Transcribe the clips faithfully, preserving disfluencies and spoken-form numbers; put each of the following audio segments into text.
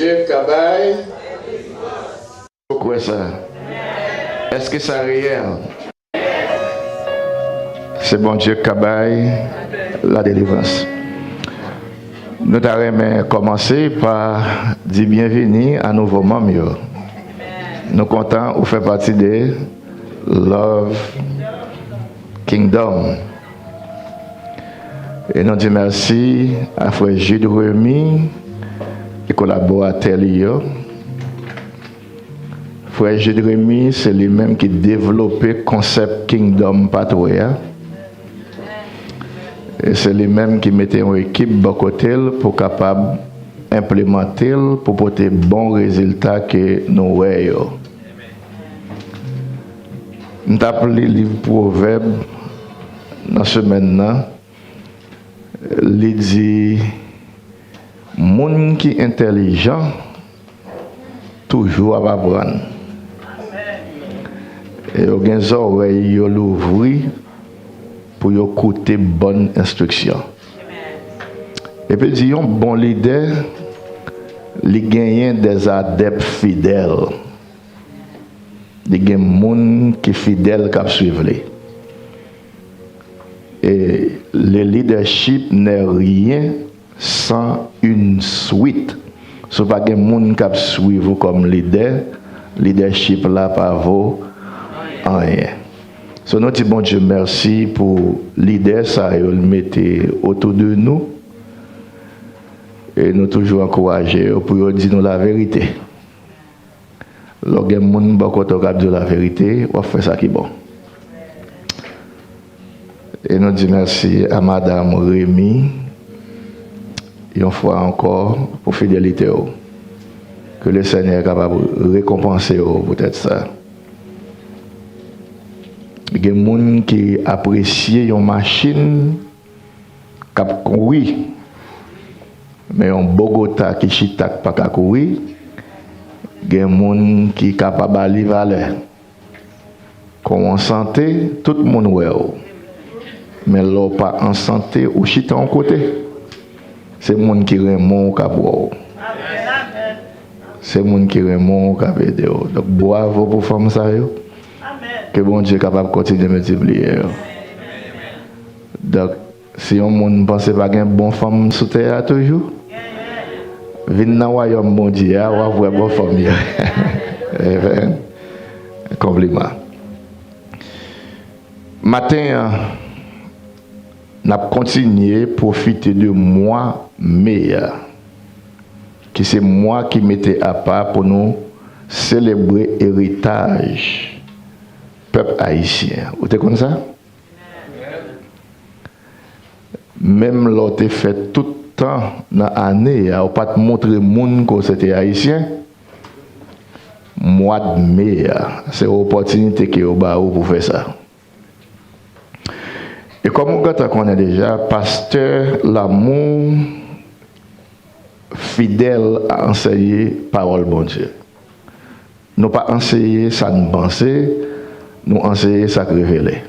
Bondye ka bay. Ou kwè sa? Èske sa reyèl? Se Bondye k ka bay ladelivrans. Nou ta renmen kòmanse pa di byenveni a nouvo manm yo. Nou kontan ou fè pati de Love Kingdom. E nou di mèsi a frè Jude Remy e kolaboratè li yo. Frè Jude Remy, se li menm ki devlope konsèp Kingdom Pathway a. E se li menm ki mete yon ekip bò kote l pou kapab enplimante l pou pote bon rezilta ke nou wè yo. M t ap li liv Pwovèb nan semèn nan. Li di, moun ki entèlijan toujou ap aprann. E yo gen zòrèy yo louvri pou yo koute bòn enstriksyon. Epi di, yon bon lidè, li genyen des adèp fidèl. Li gen moun ki fidèl k ap swiv li. E le leadership n'est rien sans une suite. Si w pa gen moun k ap swiv ou kòm lidè, leadership la pa vo anyen. So nou di Bondye mèsi pou lidè sa yo l mete otou de nou. E nou toujou ankouraje yo pou yo di nou laverite. Lè w gen moun bò kote w k ap di w laverite, w ap fè sa ki bon. E nou di mèsi a Madanm Remy yon fwa ankò pou fidelite w. Ke Lesenyè kapab rekonpanse w poutèt sa. Gen moun ki apresye yon machin k ap kouri, men yon Bogota ki chita k pa ka kouri, gen moun ki kapab ba li valè. Kon w an sante, tout moun wè w. Men lè w pa an sante, ou chita yon kote. Se moun ki renmen w k ap wè w. Se moun ki renmen w k ap ede w. Donk, bwavo pou fanm sa yo. Ke Bondye kapab kontinye miltipliye yo. Donk, si yon moun panse pa gen bon fanm sou tè a toujou, vin nan wayòm Bondye a, w ap wè bon fanm yo. Amen. Konpliman. Maten an, n ap kontinye pwofite de mwa me a, ki se mwa ki mete apa pou nou selebre eritaj pèp ayisyen. Ou te konn sa? Menm lè w te fè tout tan nan ane a, ou pa t montre moun ke w se te ayisyen, mwa d me a, se yon opòtinite ke yo ba ou pou fè sa. E kòm ou gentan konnen deja, pastè Lamour fidèl a anseye pawòl Bondye. Nou pa anseye sa n panse, nou anseye sa k revele.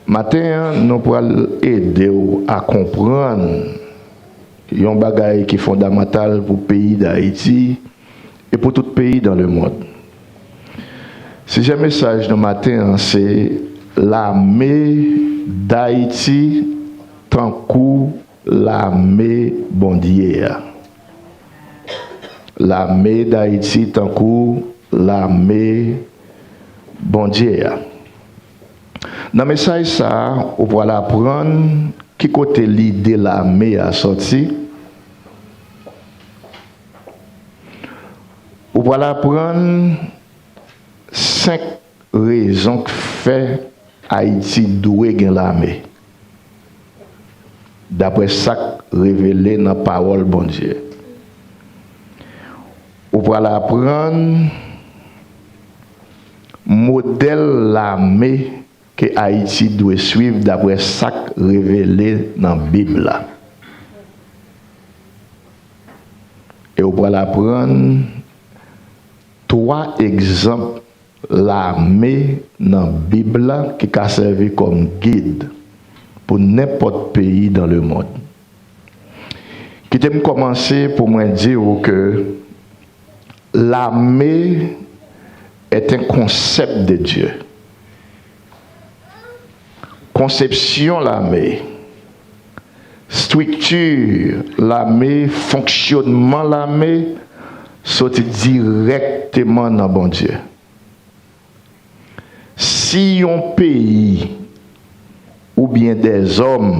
Maten an, nou pral ede w a konprann yon bagay ki fondamantal pou peyi Dayiti e pou tout peyi dans le monde. Sijè mesaj nou maten an se lame Dayiti tankou lame Bondye a. Lame Dayiti tankou lame Bondye a. Nan mesaj sa a, ou pral aprann ki kote lide lame a sòti. Ou pral aprann senk rezon k fè Ayiti dwe gen lame, daprè sa k revele nan pawòl Bondye. Ou pral aprann modèl lame ke Ayiti dwe swiv daprè sa k revele nan Bib la. E ou pral aprann twa egzanp lame nan Bib la ki ka sèvi kòm gid pou nenpòt peyi dans le monde. Kite m kòmanse pou mwen di w ke l'armée est un concept de Dieu. Konsepsyon lame, estrikti lame, fonksyònman lame soti dirèkteman nan Bondye. Si yon peyi oubyen dèzòm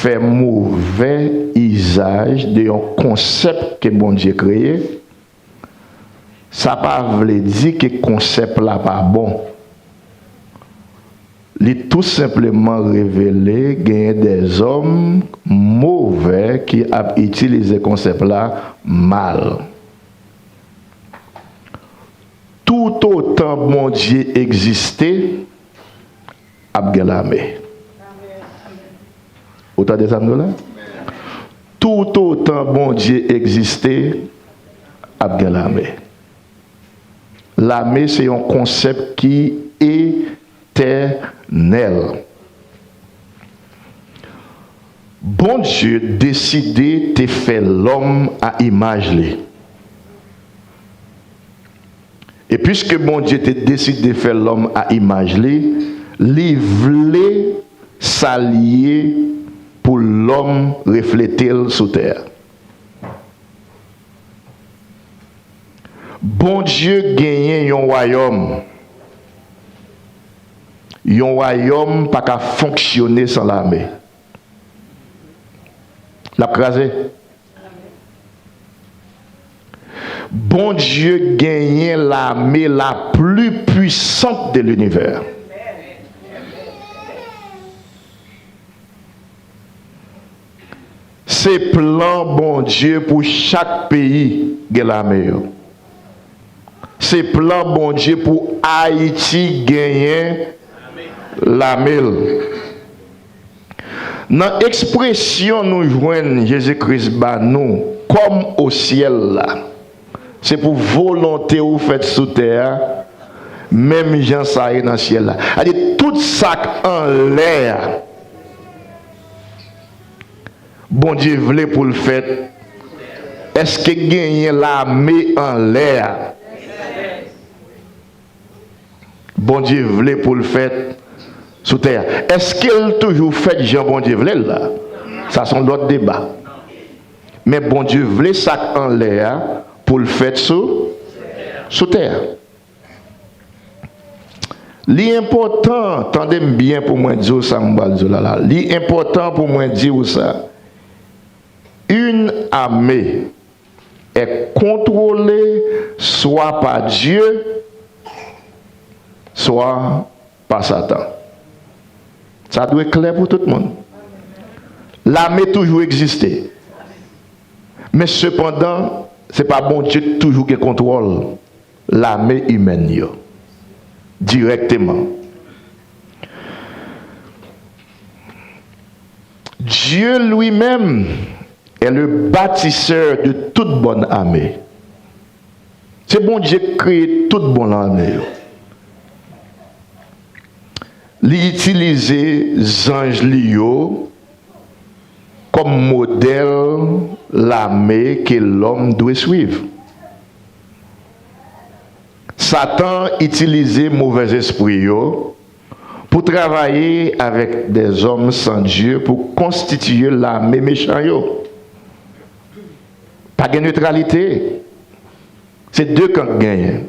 fè movè izaj de yon konsèp ke Bondye kreye, sa pa vle di ke konsèp la pa bon. Li tou senpleman revele genyen dèzòm movè ki ap itilize konsèp la mal. Toutotan Bondye egziste, ap gen lame. Ou tande sa m di w la? Toutotan Bondye egziste, ap gen lame. Lame se yon konsèp ki etènèl. Bondye deside te fè lòm a imaj li. E piske Bondye te deside fè lòm a imaj li, li vle sa l ye pou lòm reflete l sou tè a. Bondye genyen yon wayòm. Yon wayòm pa ka fonksyone san lame. L ap kraze. Bondye genyen lame la pli pwisant de linivè. Se plan Bondye pou chak peyi gen lame yo. Se plan Bondye pou Ayiti genyen lame l. Nan ekspresyon nou jwenn Jezi Kris ba nou kòm o syèl la, se pou volonte w fèt sou tè a, menm jan sa ye nan syèl la. Sa di tout sa k anlè a, Bondye vle pou l fèt. Èske genyen lame anlè a? Bondye vle pou l fèt sou tè a. Èske l toujou fèt jan Bondye vle l la? Sa se yon lòt deba. Men Bondye vle sa k anlè a pou l fèt sou, sou tè a. Li enpòtan, tande m byen pou mwen di w sa m pral di w la la. Li enpòtan pou mwen di w sa. Une armée est contrôlée soit par Dieu, soit par Satan. Sa dwe klè pou tout moun. Lame toujou egziste. Men sepandan, se pa Bondye k toujou gen kontwòl lame imèn yo dirèkteman. Dieu lui-même est le bâtisseur de toute bonne armée. Se Bondye k kreye tout bon lame yo. Li itilize zanj li yo kòm modèl lame ke lòm dwe swiv. Satan itilize movèzespri yo pou travay avèk dèzòm san Dye pou konstitiye lame mechan yo. Pa gen netralite. Se de kan k genyen.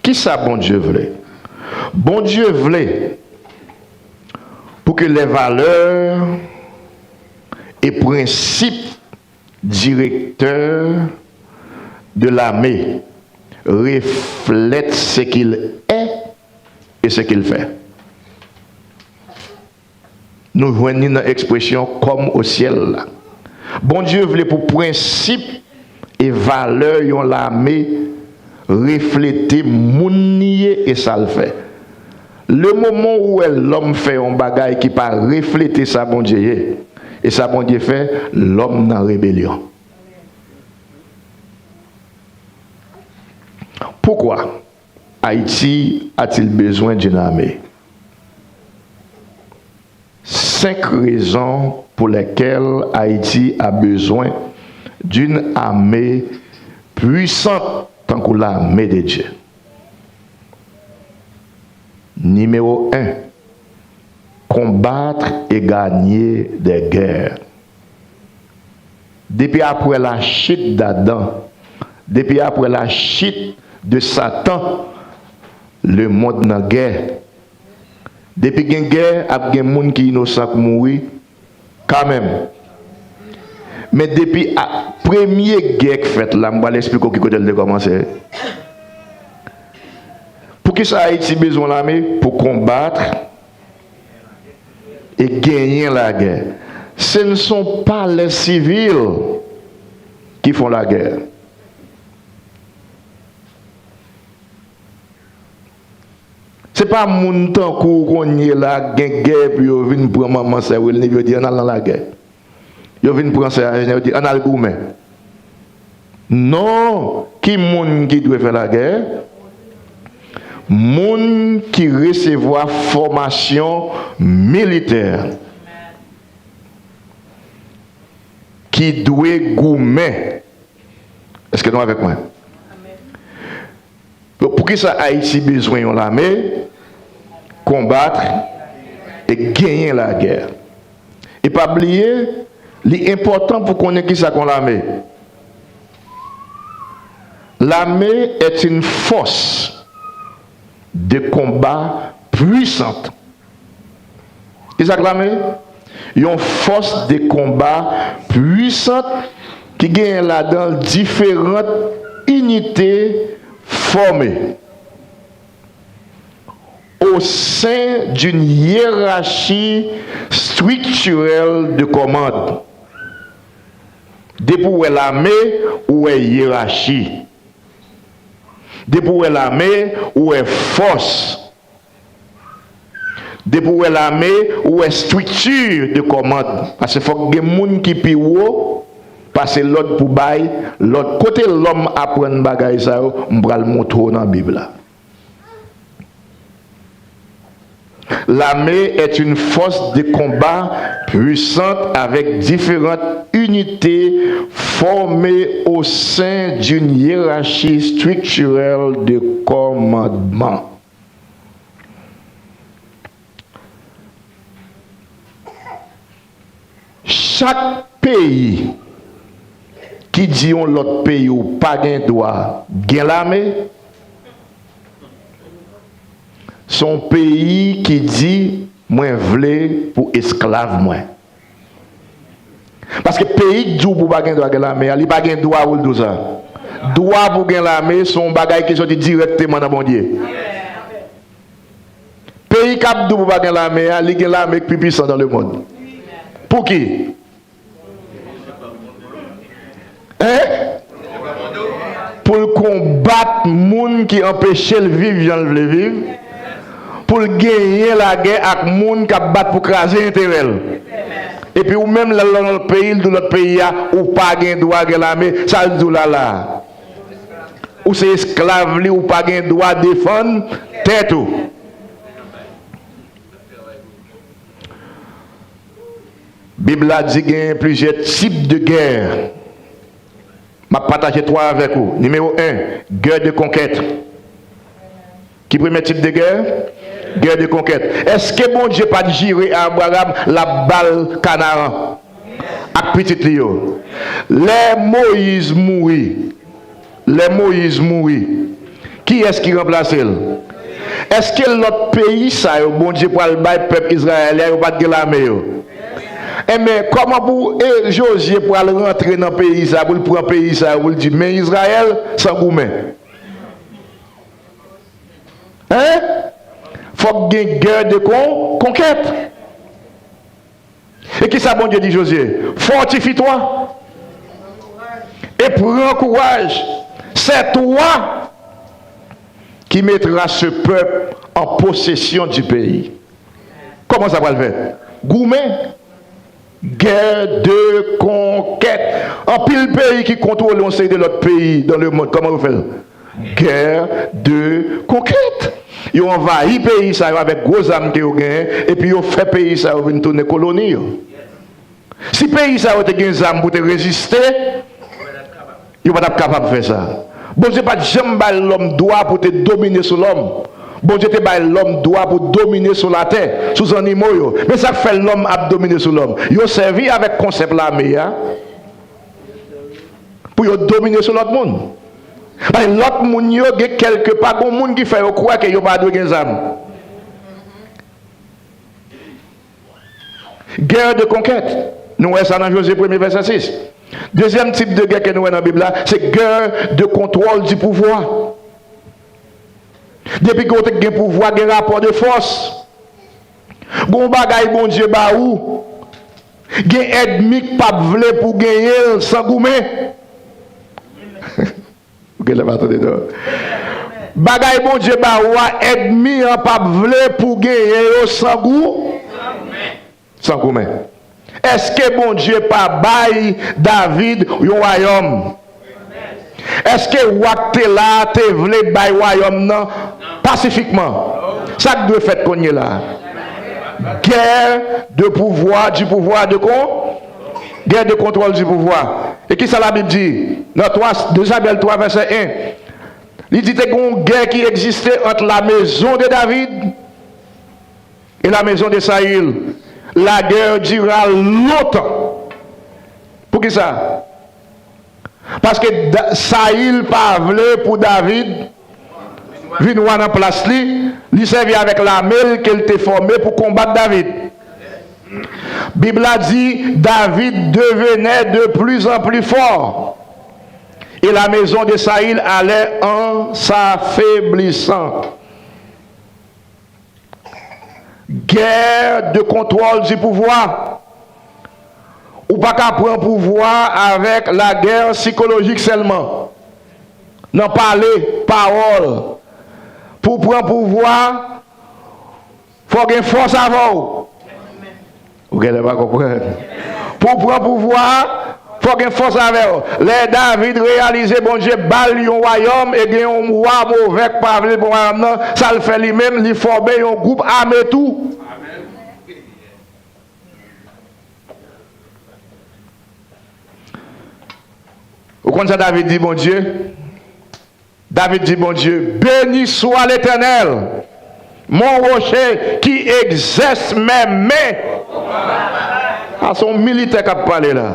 Kisa Bondye vle? Bondye vle pou ke les valeurs et principes directeurs de l'armée reflètent ce qu'il est et ce qu'il fait. Nou jwenn li nan ekspresyon kòm o syèl la. Bondye vle pou prensip e valè yon lame reflete moun li ye e sa l fè. Le moman ou wè lòm fè yon bagay ki pa reflete sa Bondye ye e sa Bondye fè, lòm nan rebelyon. Poukwa? Haïti a-t-il besoin d'une armée? Sa cinq raisons pour lesquelles Haïti a besoin d'une armée puissante tankou l'armée de Dieu. Numéro un, combattre et gagner des guerres. Depi apre la chit d'Adan, depi apre la chit de Satan, lemonn nan gè. Depi gen gè, ap gen moun ki inosan k mouri kanmenm. Men depi a, premye gè k fèt la, m pral esplike w ki kote l te kòmanse. Poukisa Ayiti bezwen lame? Pou konbat e genyen lagè. Ce ne sont pas les civils qui font la guerre. Se pa moun tankou w kounye la gen gè epi yo vin pran manman sè Wilny epi yo di ann al nan lagè. Yo vin pran sè a, yo di ann al goumen. Non, ki moun ki dwe fè lagè? Moun ki resevwa fòmasyon militè, ki dwe goumen. Èske nou avèk mwen? Donk, poukisa Ayiti bezwen yon lame? Konbat e genyen lagè. E pa bliye, li enpòtan pou konnen kisa k yon lame. L'armée est une force de combat puissante. Kisa k lame? Yon fòs de konba pwisant ki genyen ladan l diferan inite fòme au sein d'une hiérarchie structurelle de commande. Depi w wè lame, ou wè yerachi. Depi w wè lame, ou wè fòs. Depi w wè lame, ou wè estrikti de kòmand. Paske fòk gen moun ki pi wo pase lòd pou bay lòd. Kote lòm aprann bagay sa yo, m pral montre w nan Bib la. L'armée est une force de combat puissante avec différentes unités formées au sein d'une hiérarchie structurelle de commandement. Chak peyi ki di yon lòt peyi ou pa gen dwa gen lame, se yon peyi ki di mwen vle pou esklav mwen. Paske peyi k di w pou w pa gen dwa gen lame a, li pa gen dwa pou l di w sa. Dwa pou w gen lame se yon bagay ki soti dirèkteman nan Bondye. Peyi k ap di w pou w pa gen lame a, li gen lame k pi pwisan dans le monde. Pouki? Hein? Pou l konbat moun ki anpeche l viv jan l vle viv, pou l genyen lagè ak moun k ap bat pou kraze enterè l. Epi ou menm, lè l nan lòt peyi, l di lòt peyi a, ou pa gen dwa gen lame, sa l di w la la a? Ou se esklav li, ou pa gen dwa defann tèt ou. Bib la di gen plizyè tip de gè. M ap pataje twa avèk ou. Nimewo en, gè de konkèt. Ki premye tip de gè? Gè de konkèt. Èske Bondye pa t jire Abraram l ap ba l Kanaran ak pitit li yo? Lè Moyiz mouri, lè Moyiz mouri, kiyès ki ranplase l? Èske lòt peyi sa yo Bondye pral bay pèp Izrayèl la, yo pa t gen lame yo? Enben, kòman pou e Jozye pral rantre nan peyi sa, pou l pran peyi sa yo, pou l di, men Izrayèl, san goumen? Hein? Fòk gen gè de kon, konkèt. E kisa Bondye di Jozye? Fortifie-toi et prends courage. C'est toi qui mettras ce peuple en possession du pays. Kòman sa pral fèt? Goumen. Guerre de conquête. Anpil peyi ki kontwole yon seri de lòt peyi dans le monde. Kòman yo fè l? Guerre de conquête. Yo anvayi peyi sa yo avèk gwo zam ke yo genyen, epi yo fè peyi sa yo vin tounen koloni yo. Si peyi sa yo te gen zam pou te reziste, yo pa t ap kapab fè sa. Bondye pa t janm bay lòm dwa pou te domine sou lòm. Bondye te bay lòm dwa pou domine sou latè, sou zannimo yo. Men sa k fè lòm ap domine sou lòm. Yo sèvi avèk konsèp lame a pou yo domine sou lòt moun. Paske lòt moun yo gen kèlke pa, gon moun ki fè yo kwè ke yo pa dwe gen zam. Guerre de conquête. Nou wè sa nan Jozye premye vèsè sis. Dezyèm tip de gè ke nou wè nan Bib la, se guerre de contrôle du pouvoir. Depi ke w te gen pouvwa, gen rapò de fòs. Gon bagay Bondye ba ou, gen ènmi k p ap vle pou genyen l san goumen. Ou genlè pa tande non. Bagay Bondye ba ou a, ènmi an p ap vle pou genyen yo san gou, san goumen. Èske Bondye pa bay David yon wayòm? Èske wa k te la a te vle bay wayòm nan pasifikman? Sa k dwe fèt kounye la a? Guerre de pouvoir, du pouvoir de con, guerre de contrôle du pouvoir. E kisa Labib di nan twa, de Samyèl twa, vèsè en? Li di te gen yon gè ki egziste ant la maison de David et la maison de Saül. La guerre dura longtemps. Poukisa? Paske Da-, Sayil pa vle pou David vin wa nan plas li, li sèvi avèk lame l ke l te fòme pou konbat David. Bib la di, David devenait de plus en plus fort, et la maison de Saül allait en s'affaiblissant. Guerre de contrôle du pouvoir. Ou pa ka pran pouvwa avèk lagè sikolojik sèlman. Nan pale, pawòl. Pou w pran pouvwa, fò gen fòs avè w. Ou genlè pa konprann. Pou w pran pouvwa, fò gen fòs avè w. Lè David reyalize Bondye ba l yon wayòm e gen yon wa movè k pa vle l pran wayòm nan, sa l fè li menm, li fòme yon gwoup ame tou. Ou konn sa David di Bondye? David di Bondye, Béni soit l'Éternel, mon rocher qui exerce mes mains. A, se yon militè k ap pale la.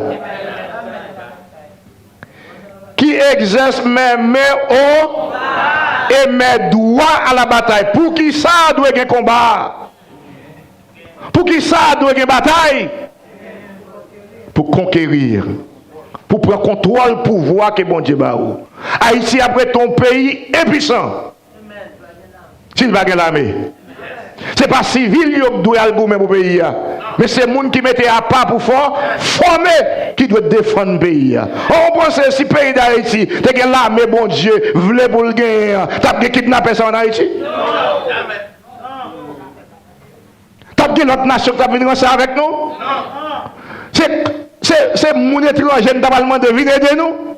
Qui exerce mes mains au, et mes doigts à la bataille. Poukisa dwe gen konba? Poukisa dwe gen batay? Pou konkeri, pou pran kontwòl pouvwa ke Bondye ba ou. Ayiti ap rete yon peyi enpisan si l pa gen lame. Se pa sivil yo k dwe al goumen pou peyi a, men se moun ki mete apa pou fò, fòme ki dwe defann peyi a. Ou panse si peyi Dayiti te gen lame Bondye vle pou l genyen an, t ap gen kidnapè sa ann Ayiti? T ap gen lòt nasyon k t ap vin ranse avèk nou? Se, se, se moun etranje n t ap al mande vin ede nou?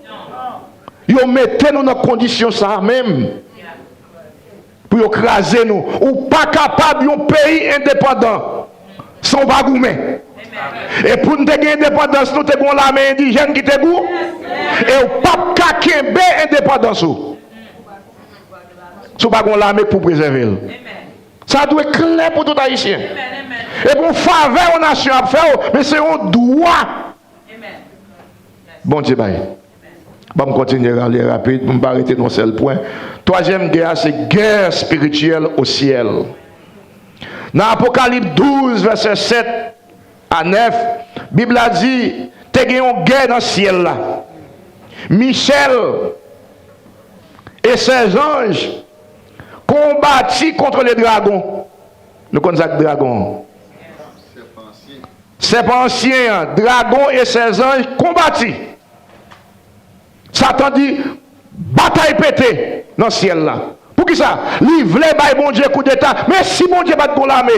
Yo mete nou nan kondisyon sa a menm pou yo kraze nou. Ou pa kapab yon peyi endepandan san w pa goumen. E pou n te gen endepandans, nou te gen yon lame endijèn ki te gou. E w p ap ka kenbe endepandans ou si w pa gen yon lame k pou prezève l. Sa dwe klè pou tout Ayisyen. E pou yon favè yon nasyon ap fè w, men se yon dwa Bondye bay. Ban m kontinye ale rapid pou m pa rete nan yon sèl pwen. Twazyèm gè a, se guerre spirituelle au ciel. Nan Apokalip douz, vèsè sèt a nèf, Bib la di, te gen yon gè nan syèl la. Michel et ses anges combattit contre le dragon. Nou konn sa k dragon an. Sèpan ansyen an, dragon et ses anges combattit. Satan di, batay pete nan syèl la. Poukisa? Li vle bay Bondye koudeta. Men si Bondye pa t gon lame,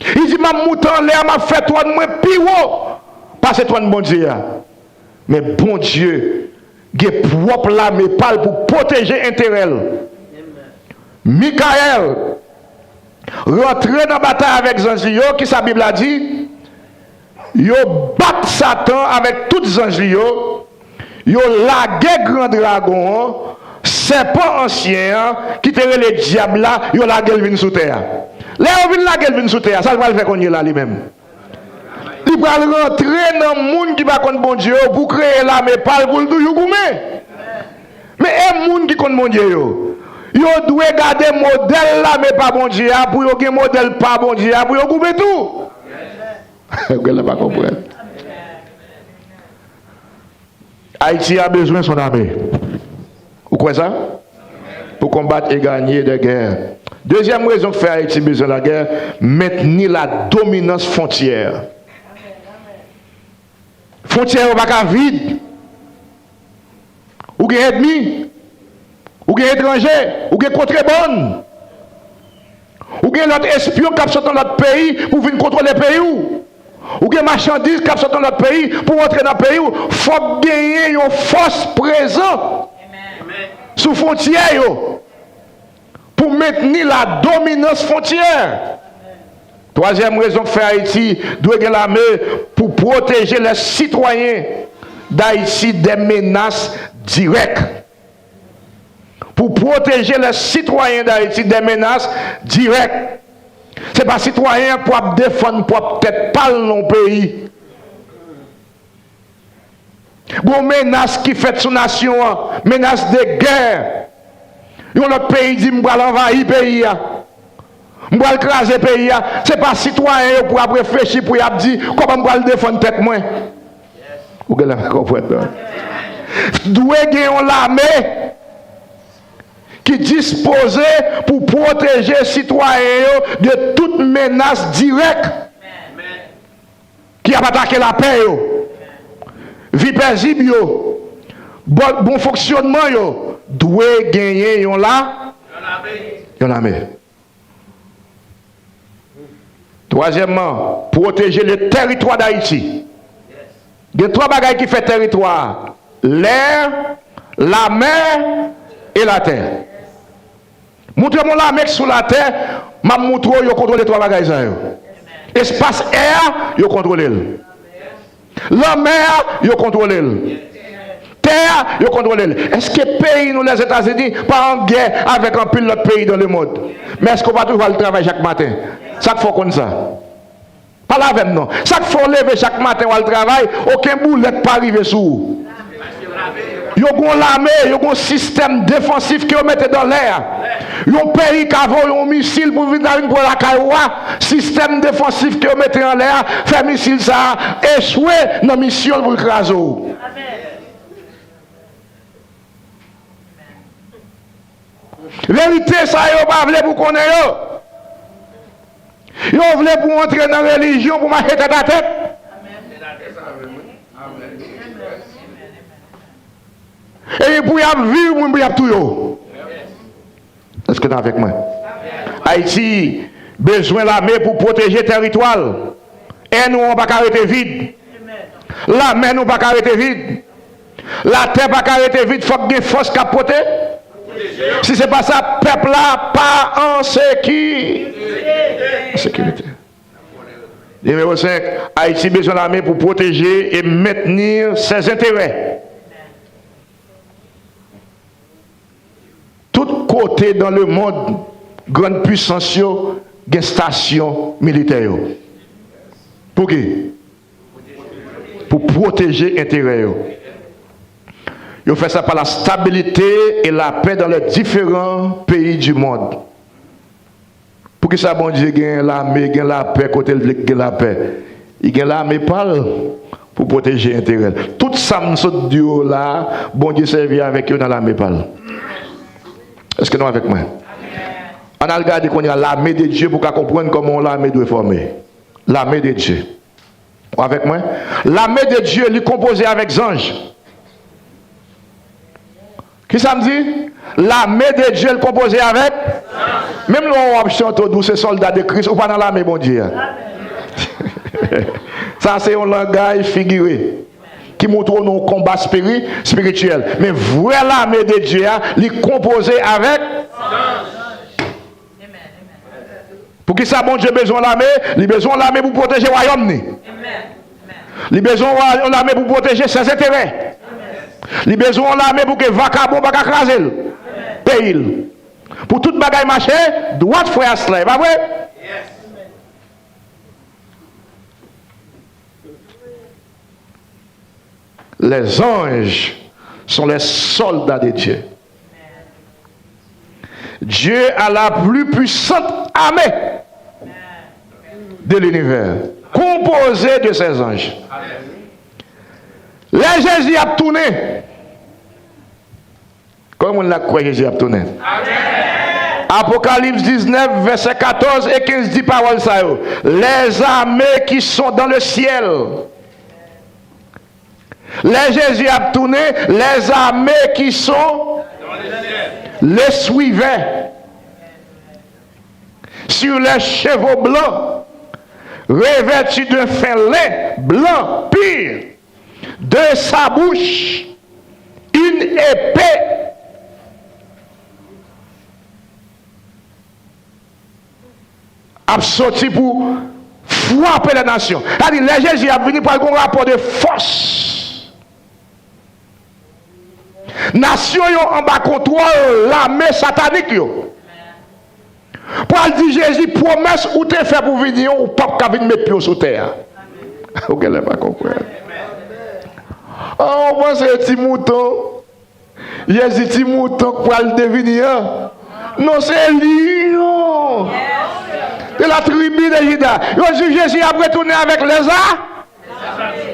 li di, m ap moute anlè a, m ap fè twòn mwen pi wo pase twòn Bondye a. Men Bondye gen pwòp lame pa l pou pwoteje enterè l. Mikayèl rantre nan batay avèk zanj li yo, kisa Bib la di? Yo bat Satan avèk tout zanj li yo, yo lage gran dragon an, sèpan ansyen an, ki te rele dyab la, yo lage l vin sou tè a. Lè yo vin lage l vin sou tè a, sa l pral fè kounye la li menm? Li pral rantre nan moun ki pa konn Bondye yo pou kreye lame pa l pou l toujou goumen. Men e moun ki konn Bondye yo, yo dwe gade modèl lame pa Bondye a pou yo gen modèl pa Bondye a pou yo goumen tou. Ou genlè pa konprann. Ayiti a bezwen son lame. Ou kwè sa? Pou konbat e ganye de gè. Dezyèm rezon k fè Ayiti bezwen lagè, mentni la dominans fwontyè. Fwontyè yo pa ka vid. Ou gen ènmi, ou gen etranje, ou gen kontrebann. Ou gen lòt espyon k ap sot nan lòt peyi pou vin kontwole peyi w. Ou gen machandiz k ap sot nan lòt peyi pou rantre nan peyi w. Fòk genyen yon fòs prezan sou fwontyè yo pou mentni la dominans fwontyè. Twazyèm rezon k fè Ayiti dwe gen lame pou pwoteje lè sitwayen d Ayiti de menas dirèk. Pou pwoteje lè sitwayen d Ayiti de menas dirèk. Se pa sitwayen an pou ap defann pwòp tèt pa l nan yon peyi. Gon menas ki fèt sou nasyon an, menas de gè. Yon lòt peyi di, "M pral anvayi peyi a. M pral kraze peyi a." Se pa sitwayen yo pou ap reflechi pou y ap di, "Kòman m pral defann tèt mwen?" Ou genlè pa konprann, non? Dwe gen yon lame ki dispoze pou pwoteje sitwayen yo de tout menas dirèk ki ap atake lapè yo, vi pezib yo, bon, bon fonksyònman yo. Dwe genyen yon la, yon lame. Twazyèmman, pwoteje le tèritwa d Ayiti. Gen twa bagay ki fè tèritwa a: lè, lamè e latè. Montre m yon lame k sou latè, m ap montre w yo kontwole twa bagay sa yo. Espas, è a, yo kontwole l. Lanmè a, yo kontwole l. Tè a, yo kontwole l. Èske peyi nou, Lèzetazini, pa an gè avèk anpil lòt peyi dans le monde? Men èske w pa toujou al travay chak maten? Sa k fè w konn sa? Pale avè m non. Sa k fè w leve chak maten w al travay, okenn boulèt pa rive sou ou? Yo gon lame, yo gon sistèm defansif ke yo mete dan lè a. Yon peyi ka voye yon misil pou vin ta vin pran lakay ou a, sistèm defansif ke yo mete anlè a fè misil sa a echwe nan misyon l pou l kraze w. Verite sa yo pa vle pou konnen yo. Yo vle pou w antre nan relijyon pou mache tèt a tèt. Epi pou y ap viv moun, pou y ap touye w. Èske nou avèk mwen? Ayiti bezwen lame pou pwoteje tèritwa l. È nou an pa ka rete vid. Lamè nou pa ka rete vid. Latè pa ka rete vid. Fòk gen fòs k ap pote. Si se pa sa, pèp la pa an seki-, sekirite. Nimewo senk, Ayiti bezwen lame pou pwoteje e mentni ses enterè. Tout kote dans le monde, grann pwisans yo gen stasyon militè yo. Pou ki? Pou pwoteje enterè yo. Yo fè sa pa la stabilité et la paix dans les différents pays du monde. Poukisa Bondye gen lame, gen lapè kote l vle k gen lapè? Li gen lame pa l pou pwoteje enterè l. Tout sa m sot di w la, Bondye sèvi avèk yo nan lame pa l. Èske nou avèk mwen? Ann al gade kounye a lame de Dye pou w ka konprann kòman yon lame dwe fòme. Lame de Dye. Ou avèk mwen? Lame de Dye, li konpoze avèk zanj. Kisa m di? Lame de Dye, l konpoze avèk. Menm lè w ap chante, w di w se sòlda de Kris, ou pa nan lame Bondye a. Sa se yon langaj figire ki montre w nan yon konba spiri-, espirityèl. Men vrè lame de Dye a, li konpoze avèk. Poukisa Bondye bezwen yon lame? Li bezwen yon lame pou pwoteje wayòm ni. Li bezwen yon lame pou pwoteje sèzenterè. Li bezwen yon lame pou ke vakabon pa ka kraze l, peyi l. Pou tout bagay mache dwat, frè Aslè, e pa vre? Les anges sont les soldats de Dieu. Dieu a la plus puissante armée de l'univers, composée de ses anges. Lè Jezi ap tounen, konbyen moun la k kwè Jezi ap tounen? Apokalips diznèf, vèsè katòz e kenz di pawòl sa yo. Les armées qui sont dans le ciel. Lè Jezi ap tounen, les armées qui sont le suivaient sur les chevaux blancs, revêtus d'un fin lin blanc pur. De sa bouche, une épée ap soti pou frape lè nasyon. Sa di, lè Jezi ap vini, pral gen yon rapò de fòs. Nasyon yo anba kontwòl lame satanik yo. Pral di Jezi, pwomès ou te fè pou vini an, ou p ap ka vin met pye w sou tè a. Ou genlè pa konprann. Ah, ou panse ti mouton, Jezi ti mouton k pral devini an? Non, se lyon de la tribi de Jida. Yo di Jezi ap retounen avèk lèza.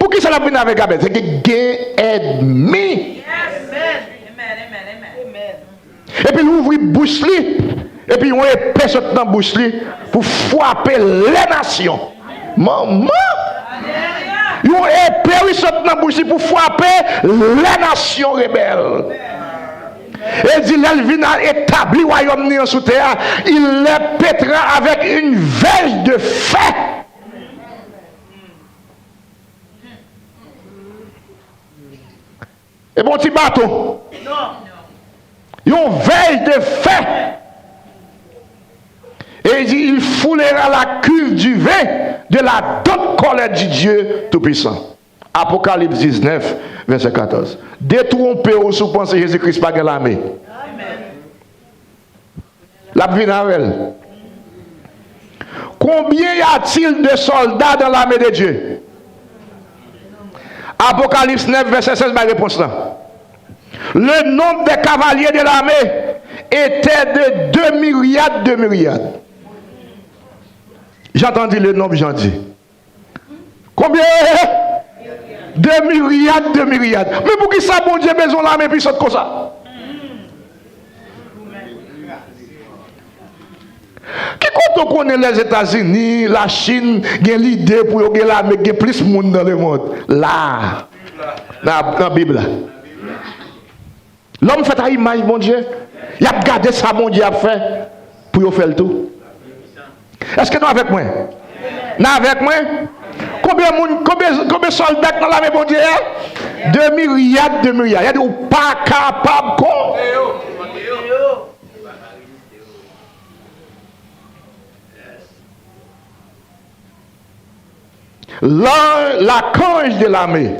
Poukisa l ap vin avèk gabèt? Se ke gen ènmi. Epi l ouvri bouch li, epi yon epe sot nan bouch li pou frape lè nasyon. Manman! Yon epe wi sot nan bouch li pou frape lè nasyon rebèl. E di lè l vin al etabli wayòm ni an sou tè a, il les pètra avec une verge de fer. E bon ti baton. Yon verge de fer. Et il dit, il foulera la cuve du vin de la dente colère du Dieu Tout-Puissant. Apokalips diznèf, vèsè katòz. Detwonpe w si w panse Jezi Kris pa gen lame. L ap vin avè l. Combien y a-t-il de soldats dans l'armée de Dieu? Apokalips nèf, vèsè sèz bay repons lan. Le nombre des cavaliers de l'armée était de deux myriades de myriades. Jan di le nombre, Jan di. Konbyen? De miryad, de miryad. Men poukisa Bondye bezwen lame pwisant konsa? Ki kote w konnen Lèzetazini, Lachin gen lide pou yo gen lame k gen plis moun nan lemonn? La, nan, nan Bib la. Lòm fèt a imaj Bondye. Y ap gade sa Bondye ap fè pou yo fè l tou. Èske nou avèk mwen? Nou avèk mwen? Konbyen moun, konbyen, konbyen sòlda k nan lame Bondye a? De miryad, de miryad. Sa di ou pa kapab kon- L'an-, l'archange de l'armée.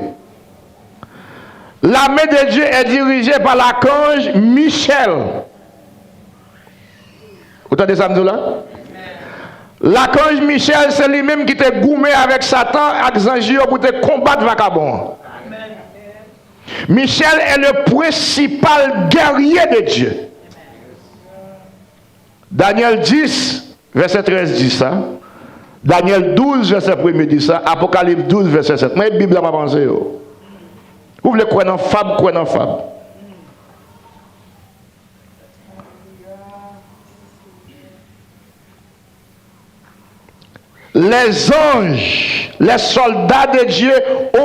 L'armée de Dieu est dirigée par l'archange Michel. Ou tande sa m di w la? Lakanj Michèl se li menm ki te goumen avèk Satan ak zanj li yo pou te konbat vakabon an. Michel est le principal guerrier de Dieu. Danyèl dis, vèsè trèz di sa. Danyèl douz, vèsè premye di sa. Apokalips douz, vèsè sèt. Mwen, Bib la, m ap anseyo. Ou vle kwè nan fab, kwè nan fab. Les anges, les soldats de Dieu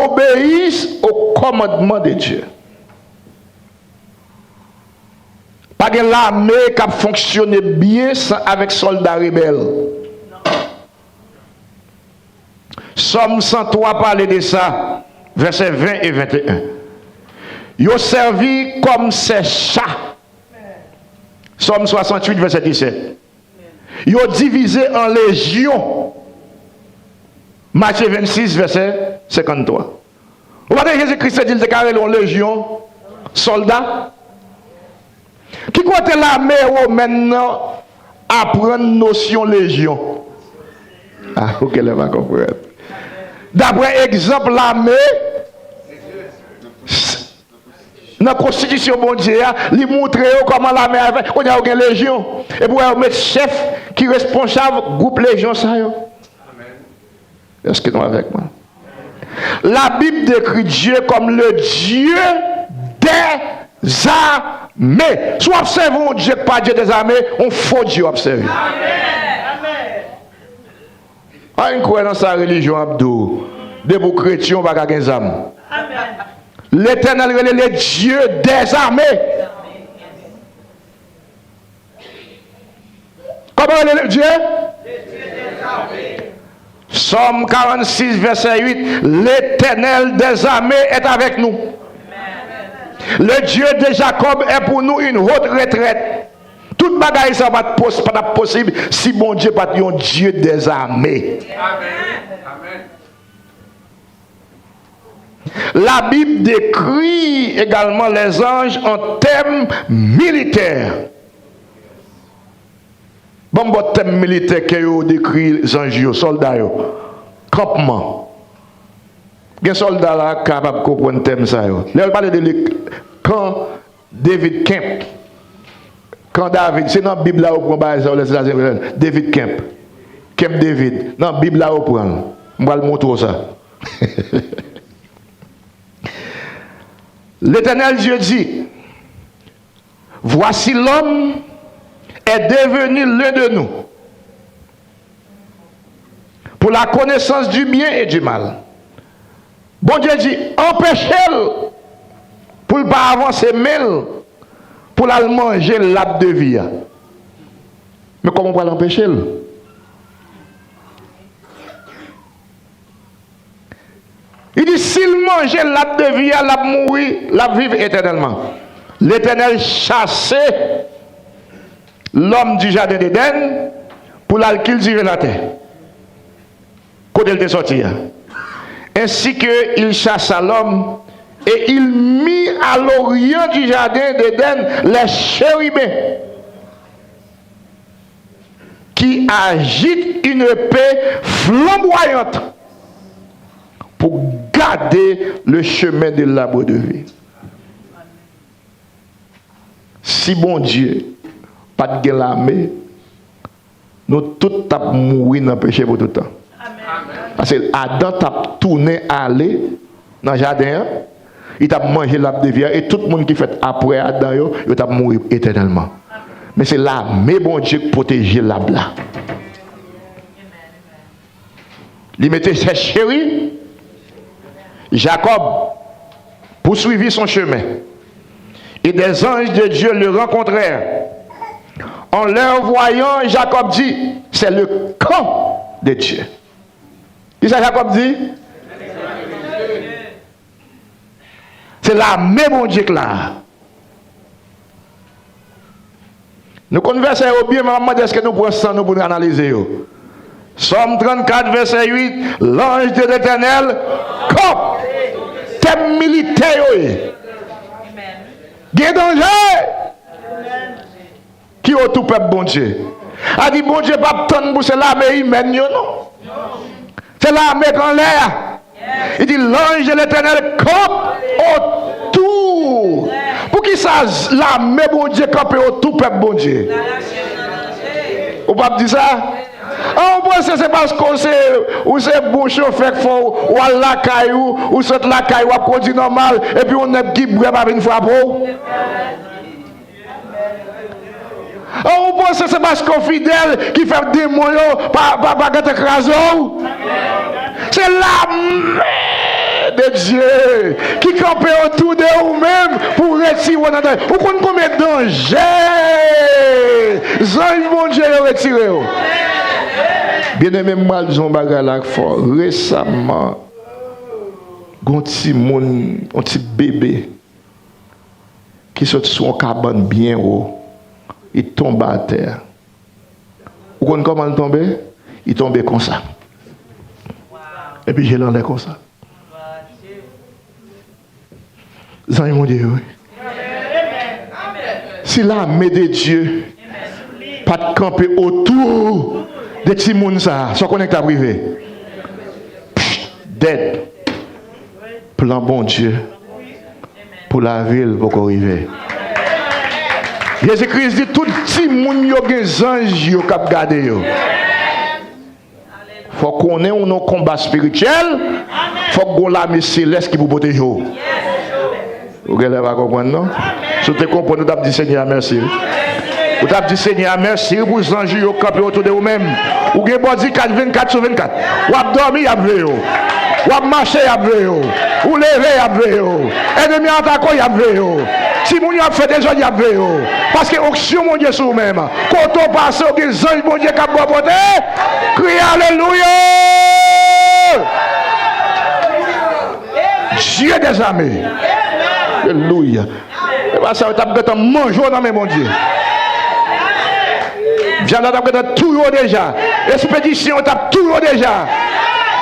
obéissent au commandement de Dieu. Pa gen lame k ap fonksyone byen san avèk sòlda rebèl. Sòm san twa pale de sa, vèsè ven e venteyen. Yo sèvi kòm sècha. Sòm swasanntuit, vèsè disèt. Yo divize an lejyon. Matye vennsis, vèsè senkanntwa. Ou pa tande Jezi Kris te di l te ka rele yon lejyon sòlda? Ki kote lame womèn nan aprann nosyon lejyon? Ah, ou genlè pa konprann. Daprè egzanp lame, nan konstitisyon Bondye a, li montre yo kòman lame a fè. Kounye a, yo gen lejyon. Epi w wè yo met chèf ki responsab gwoup lejyon sa yo. Èske nou avèk mwen? La Bible décrit Dieu comme le Dieu des armées. Si w ap sèvi yon Dye ki pa Dye dèzame, yon fo Dye w ap sèvi. Ann kwè nan sa relijyon ap di w. Depi w kretyen, w pa ka gen zam. Letènèl rele le Dieu des armées. Kòman rele Dye? Sòm karannsis, vèsè uit, L'Éternel des armées est avec nous. Le Dieu de Jacob est pour nous une haute retraite. Tout bagay sa pa t pos-, pa t ap posib si Bondye pa t yon Dye dèzame. La Bible décrit également les anges en termes militaires. Ban m ba w tèm militè ke yo dekri zanj yo, sòlda yo. Kanpman. Gen sòlda la k kapab konprann tèm sa yo. Lè yo pale de le kan David Camp. Kan David, se nan Bib la yo pran bagay sa yo, lè se sa se David Camp. Camp David. Nan Bib la yo pran l. M pral montre w sa. L'Éternel Dieu dit, Voici, l'homme est devenu l'un de nous, pour la connaissance du bien et du mal. Bondye di, anpeche l pou l pa avanse men l pou l al manje lab de vi a. Men kòman w pral anpeche l? Li di, si l manje lab de vi a, l ap mouri, l ap viv etènèlman. Letènèl chase lòm di jaden d'Éden pou l al kiltive latè kote l te sòti a. Ainsi que il chassa l'homme, et il mit à l'orient du jardin d'Éden les chérubins qui agitent une épée flamboyante pour garder le chemin de l'arbre de vie. Si Bondye pa t gen lame, nou tout t ap mouri nan peche pou tout tan. Paske Adan t ap tounen ale nan jaden an, li t ap manje lab de vi a, e tout moun ki fèt apre Adan yo, yo t ap mouri etènèlman. Men se lame Bondye k pwoteje lab la. Li mete ses chéris, Jacob poursuivit son chemin, et des anges de Dieu le rencontrèrent. En leur voyant, Jacob dit, c'est le camp de Dieu. Kisa Jacob di? Se lame Bondye k la. Nou konn vèsè yo byen, men m ap mande èske nou pran san nou pou nou analize yo. Sòm trannkat, vèsè uit, l'ange de l'Éternel campe. Tèm militè yo ye. Gen danje ki otou pèp Bondye. A di Bondye p ap tann pou se lame imèn yo, non. Se lame k anlè a. Li di, l'ange de l'Éternel campe autour. Poukisa lame Bondye kanpe otou pèp Bondye? Ou p ap di sa? An, ou panse se paske w se, ou se bon chofè k fè w, w al lakay ou, ou sot lakay ou, w ap kondui nòmal, epi yon nèg ki bwè pa vin frape w? An, ou panse se paske w fidèl ki fè demon yo pa, pa, pa gentan kraze w? Se lame de Dye ki kanpe otou de ou menm pou retire w nan danje. Ou konn konbyen danje zanj Bondye yo retire yo? Byeneme, m pral di yon bagay la k fò. Resaman, gon timoun, yon ti bebe, ki sot sou yon kabann byen wo, li tonbe atè. Ou konn kòman l tonbe? Li tonbe konsa. Epi je l anlè konsa. Zanj Bondye yo, wi. Si lame de Dye pa t kanpe otou de timoun sa a, sa w konnen k t ap rive? Dèd. Plan Bondye pou lavi l poko rive. Jezi Kris di tout timoun yo gen zanj yo k ap gade yo. Fò w konnen ou nan yon konba espirityèl, fòk gen yon lame selès ki pou pwoteje w. Ou genlè pa konprann, non? Si w te konprann, ou t ap di Senyè a mèsi, wi. Ou t ap di Senyè a mèsi, wi, pou zanj ou yo kanpe otou de ou menm. Ou gen bò di kat vennkat sou vennkat. W ap dòmi, y ap veye w. W ap mache, y ap veye w. Ou leve, y ap veye w. Ènmi an atake w, y ap veye w. Timoun yo ap fè dezòd, y ap veye w. Paske onksyon Bondye sou ou menm. Kote w pase, w gen zanj Bondye k ap ba w pote. Kriye alelouya! Dye dèzame. Alelouya. E pa sa, yo t ap gentan manje w nan men Bondye. Dyab la t ap gentan touye w deja. Espedisyon yo t ap touye w deja.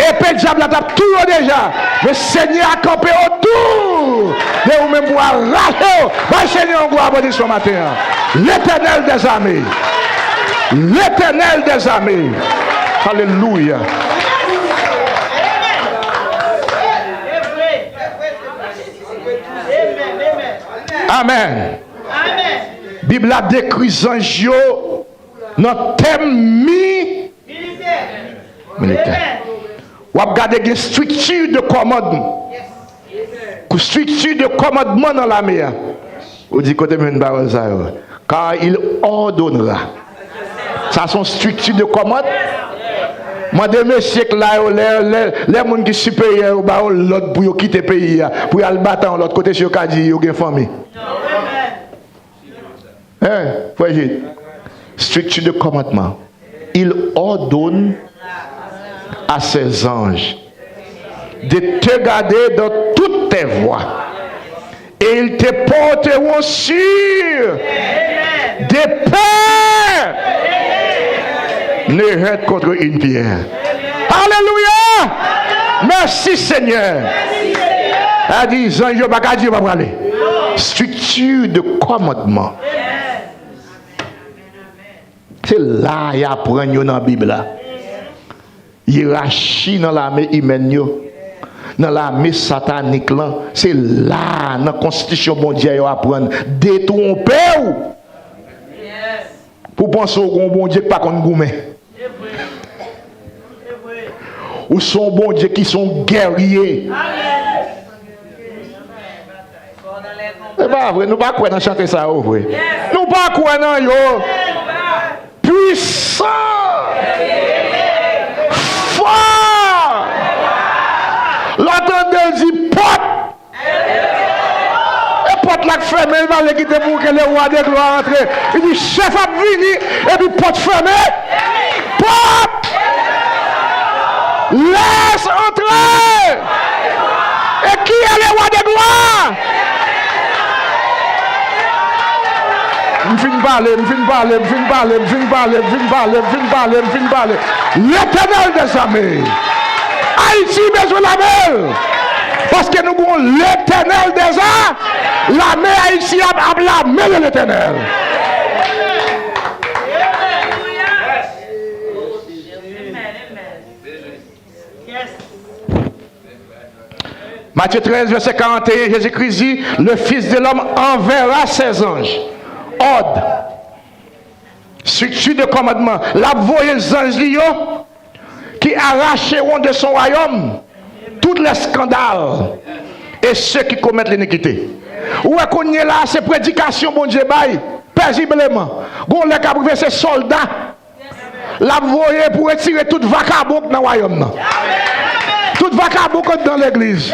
Epe dyab la t ap touye w deja. Men Senyè a kanpe otou de ou menm pou arache w. Bay Senyè yon gwo aplodisman maten an. Letènèl dèzame. Letènèl dèzame. Alelouya. Amèn. Bib la dekri zanj yo nan tèm mi-, militè. W ap gade gen estrikti de kòmandman. Estrikti de kòmandman nan lame a. Ou di, kote m jwenn pawòl sa yo? Car il ordonnera. Sa se yon estrikti de kòmandman. Mande mesye k la yo, lè, lè, lè moun ki siperyè yo ba yo lòd pou yo kite peyi a, pou y al batay yon lòt kote, si yo ka di yo gen fanmi. Hein, frè Jid? Estrikti de kòmandman. Il ordonne à ses anges de te garder dans toutes tes voies. Et ils te porteront sur des peurs. Ne heurte contre une pierre. Alelouya! Mèsi, Senyè. A di, zanj yo pa ka di yo pa prale. Estrikti de kòmandman. Se la y aprann yo nan Bib la. Yerachi nan lame imèn yo, nan lame satanik lan, se la, nan konstitisyon Bondye a, yo aprann detwonpe w pou w panse w gon Bondye k pa konn goumen. Ou se yon Bondye ki se yon gèrye. E pa vre, nou pa kwè nan chante sa yo vre. Nou pa kwè nan yo. Pwisan! Fò! Lè w tande l di pòt, e pòt la k fèmen, li pa vle kite pou ke le roi de gloire antre. Li di, chèf ap vini, epi pòt fèmen. Pòt! Laisse entrer! Et qui est le roi de gloire? M fin pale, m fin pale, m fin pale, m fin pale, m fin pale, m fin pale, m fin pale. Letènèl dèzame. Ayiti bezwen lame l. Paske nou gon Letènèl dèzame. Lame Ayiti ap, ap lame de Letènèl. Matthieu treize, verset quarante et un, Jésus-Christ dit, le Fils de l'homme enverra ses anges. Ordre. Estrikti de kòmandman. L ap voye zanj li yo qui arracheront de son royaume tous les scandales et ceux qui commettent l'iniquité. Ou wè kounye la, se predikasyon Bondye bay, pezibleman. Gon lè k ap rive, se sòlda l ap voye pou retire tout vakabon k nan wayòm nan. Tout vakabon k anndan legliz.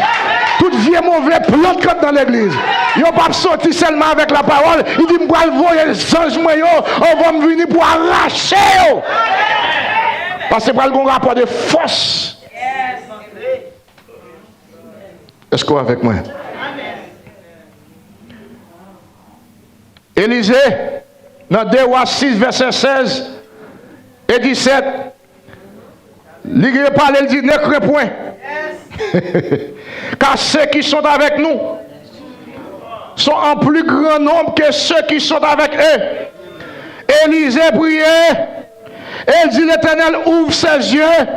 Tout vye move plant k anndan legliz. Yo p ap soti sèlman avèk lapawòl. Li di, m pral voye zanj mwen yo anvan m vini pou arache yo. Paske pral gon rapò de fòs. Èske w avèk mwen? Elize, nan de Wa sis, vèsè sèz, E disèt, li gen pale, li di, ne crains point, car ceux qui sont avec nous sont en plus grand nombre que ceux qui sont avec eux. Élisée priait, et il dit, l'Éternel ouvre ses yeux.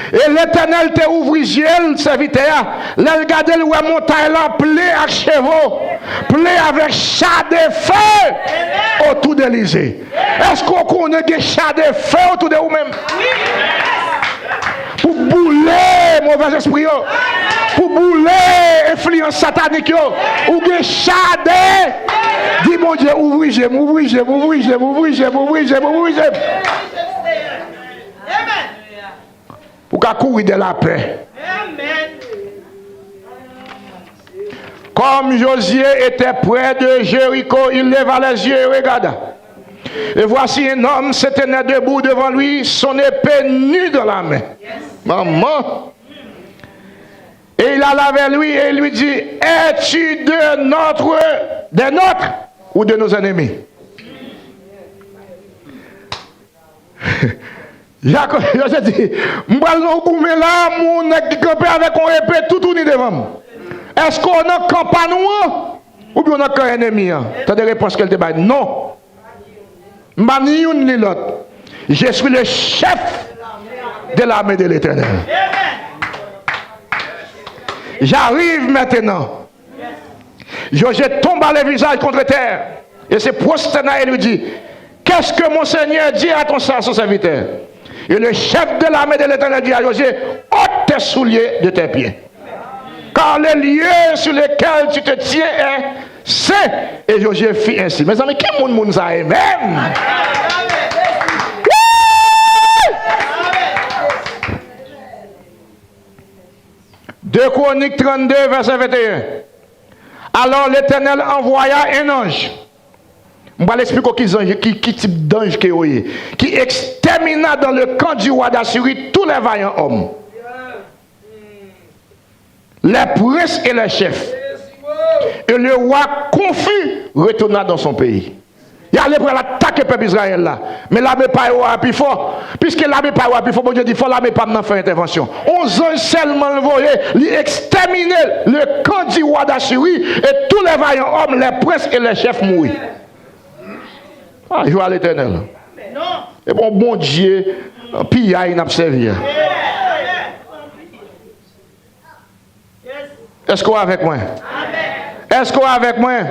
E Letènèl te ouvri zye l, sèvitè a. Lè l gade, l wè montay lan plen ak chevo, plen avèk cha de fe otou de Elize. Èske w konnen gen cha de fe otou de ou menm? Pou boule movèz espri yo, pou boule enfliyans satanik yo, ou gen cha de, di Bondye, ouvri je m, ouvri je m, ouvri je m, ouvri je m, ouvri je m, ouvri je m. Pou ka kouri dè lapè. Comme Josué était près de Jéricho, il leva les yeux et regarda. Et voici un homme se tenait debout devant lui, son épée nue dans la main. Maman. Et il alla vers lui et il lui dit, es-tu de notre, des nôtres ou de nos ennemis? Josye di, m pral nan yon goumen la, m wè yon nèg ki kanpe avèk yon epe toutouni devan m. Èske w nan kan pa nou an, oubyen w nan kan ènmi an? Tande repons ke l te bay, non. M pa ni youn ni lòt. Je suis le chef de l'armée de l'Éternel. J'arrive maintenant. Josué tomba le visage contre terre et se prosterna et lui dit, qu'est-ce que mon Seigneur dit à ton, à son serviteur? Et le chef de l'armée de l'Éternel dit à Josué, ôte tes souliers de tes pieds, car le lieu sur lequel tu te tiens est saint. Et Josué fit ainsi. Mezanmi, ki moun moun sa ye menm? Wouy! Deux Chroniques trente-deux, verset vingt et un. Alors l'Éternel envoya un ange. M pral eksplike w ki zanj, ki, ki tip danj ke yo ye. Qui extermina dans le camp du roi d'Assyrie tous les vaillants hommes, les princes et les chefs. Et le roi confus retourna dans son pays. Y ale pral atake pèp Izrayèl la. Men lame pa yo a pi fò. Piske lame pa yo a pi fò, Bondye di, fò lame pa m nan fè entèvansyon. On zanj sèlman l voye, li ekstèmine le camp du roi d'Assyrie et tous les vaillants hommes, les princes et les chefs moururent. Ah, jwa Letènèl. E bon Bondye, piyay n ap sèvi a. Èske w avèk mwen? Èske w avèk mwen?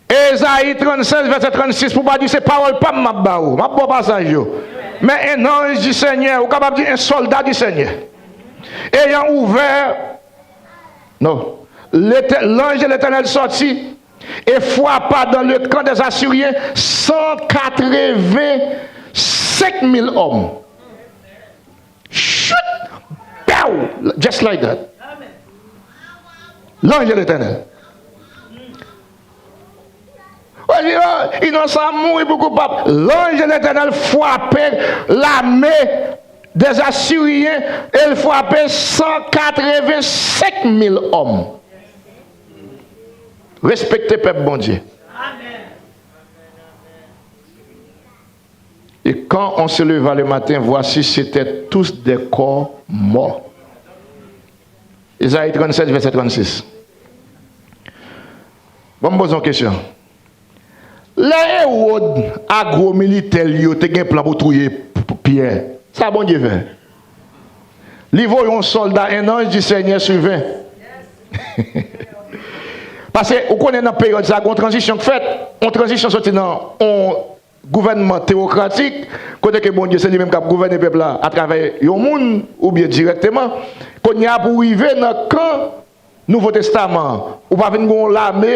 Ezayi trannsenk, vèsè trannsis, pou pa di se pawòl pa m m ap ba ou. M ap ba w pasaj yo. Mais un ange du Seigneur, ou kapab di un soldat du Seigneur, ayant ouvert, non, L'étè-, l'ange de l'Éternel sortit et frappa dans le camp des Assyriens cent quatre-vingt-cinq mille hommes. Chut! Pow! Just like that. L'ange de l'Éternel. Ou di, oh, inosan mouri pou koupab. L'ange de l'Éternel frape lame des Assyriens et l frape cent quatre-vingt-cinq mille hommes. Respekte pèp Bondye. Et quand on se leva le matin, voici, c'étaient tous des corps morts. Ezayi trannsenk, vèsè trannsis. Bon, m poze yon kesyon. Lè Ewòd a gwo militè l yo te gen plan pou touye P-, P-, Pyè, sa Bondye fè? Li voye yon sòlda, un ange du Seigneur survint. Paske ou konnen nan peryòd sa, gon tranzisyon k fèt. On tranzisyon soti nan on gouvènman teyokratik, kote ke Bondye se li menm k ap gouvène pèp la atravè yon moun oubyen dirèkteman. Kounye a pou rive nan kan Nouvo Testaman an, ou pa vin gen yon lame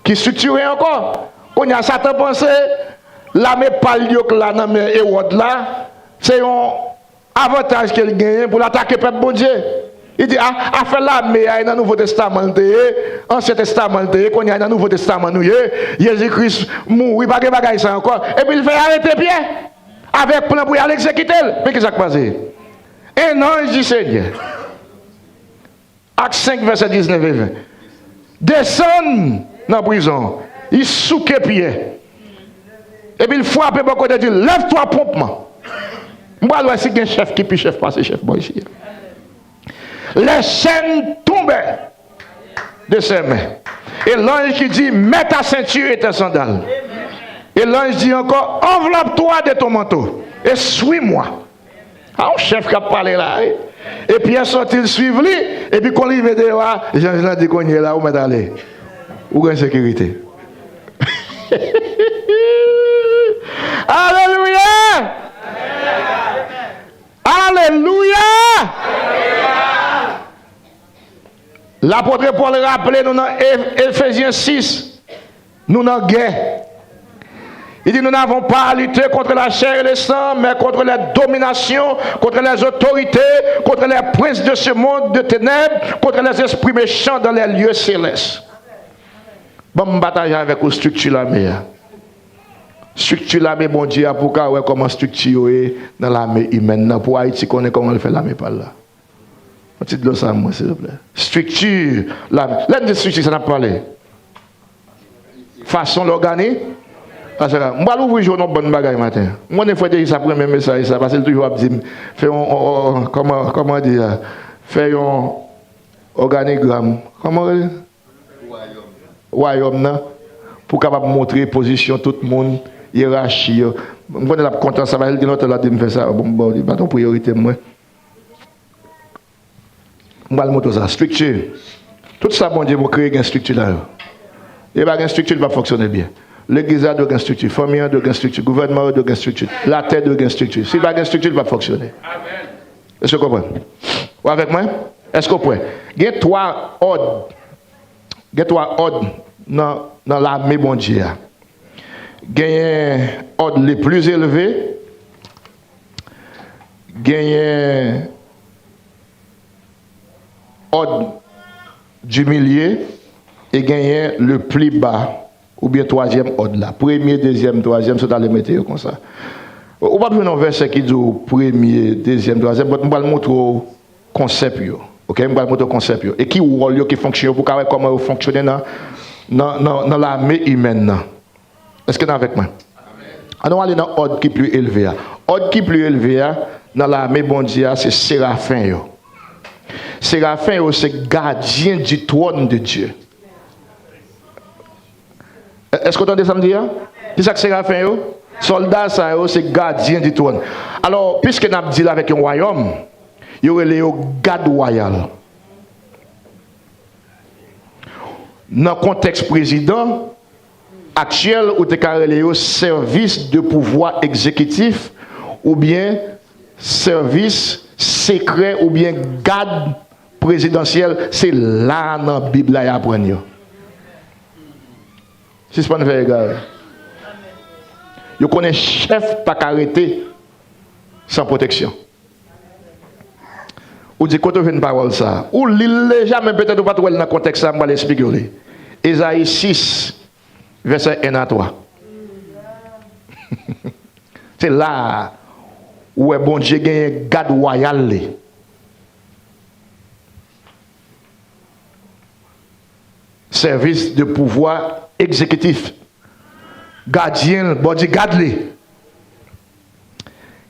ki estriktire ankò. Kounye a, Satan panse lame pa l yo k la nan men Ewòd la, se yon avantaj ke l genyen pou l atake pèp Bondye. Li di, a, afè lame a, e nan Nouvo Testaman l te ye, Ansyen Testaman l te ye, kounye a, e nan Nouvo Testaman nou ye, Jezi Kris mouri, pa gen bagay sa ankò. Epi l fè arete Pyè, avèk plan pou y al egzekite l. Men ki sa k pase? Un ange du Seigneur. Ak senk, vèsè diznèf e ven. Desann nan prizon. Li souke Pyè. Epi l frape bò kote, di, "Lève-toi promptement." M pral wè si gen chèf ki pi chèf pase chèf bò isi a. Les chaînes tombèrent de ses mains. Et l'ange qui dit, "Mets ta ceinture et tes sandales." Et l'ange dit encore, "Enveloppe-toi de ton manteau et suis-moi." A yon chèf k ap pale la, wi. E Pyè sòti, l swiv li, epi kon l rive deyò a, zanj lan di, "Kounye a la, ou mèt ale. Ou gen sekirite." Alelouya! Alelouya! Lapòt Pòl raple nou nan E-, Efezyen sis, nou nan gè. Il dit, "Nous n'avons pas à lutter contre la chair et le sang, mais contre les dominations, contre les autorités, contre les princes de ce monde de ténèbres, contre les esprits méchants dans les lieux célestes." Ban m pataje avèk ou estrikti lame a. Estrikti lame Bondye a, pou w ka wè kòman estrikti yo ye nan lame imèn nan, pou Ayiti konnen kòman l fè lame pa l la. Yon ti dlo sa mwen, silvouplè. Estrikti lame. Lè n di estrikti, sa n ap pale? Fason l ògani-, paske m pral ouvri je w nan yon bann bagay maten. M konnen frè Tejis ap renmen mesaj sa, paske l toujou ap di m, fè yon, yon, yon, yon, kòman, kòman di a? Fè yon òganigram. Kòman w rele? Wayòm nan, pou w kapab montre pozisyon tout moun, yerachi yo. M konnen l ap kontan sa, paske l gen lontan l ap di m fè sa. Bon, bon, li pa t yon priyorite mwen. M pral montre w sa. Estrikti. Tout sa Bondye pou kreye gen estrikti la yo. Li pa gen estrikti, li p ap fonksyone byen. Legliz la dwe gen estrikti. Fanmi an dwe gen estrikti. Gouvènman yo dwe gen estrikti. Latè dwe gen estrikti. Si l pa gen estrikti, li p ap fonksyone. Èske w konprann? Ou avèk mwen? Èske w prè? Gen twa òd. Gen twa òd nan, nan lame Bondye a. Genyen òd le plus élevé, genyen òd du milieu, e genyen le plus bas, oubyen twazyèm òd la. Premye, dezyèm, twazyèm, sot ale mete yo konsa. Ou p ap jwenn yon vèsè ki di w premye, dezyèm, twazyèm, but m pral montre w konsèp yo. Oke, m pral montre w konsèp yo. E ki wòl yo, ki fonksyon yo, pou w ka wè kòman yo fonksyone nan, nan, nan, nan lame imèn nan. Èske n avèk mwen? Ann nou ale nan òd ki pli elve a. Òd ki pli elve a, nan lame Bondye a, se serafen yo. Serafen yo, se gadyen di twòn de Dye. Èske w tande sa m di a? Ki sa k serafen yo? Sòlda sa yo se gadyen di twòn. Alò, piske n ap deal avèk yon wayòm, yo rele yo gad wayal. Nan kontèks prezidan aktyèl, ou te ka rele yo sèvis de pouvwa egzekitif oubyen sèvis sekrè oubyen gad prezidansyèl, se la nan Bib la y aprann yo. Sispann fè egare. Yo konnen chèf pa ka rete san pwoteksyon. Ou di, "Kote w jwenn pawòl sa a?" Ou li l deja, men petèt ou pa t wè l nan kontèks sa a, m pral esplike w li. Ezayi sis, vèsè en a twa. Se la a ou wè Bondye genyen gad wayal li. Sèvis de pouvwa egzekitif. Gadyen l, bodyguard li.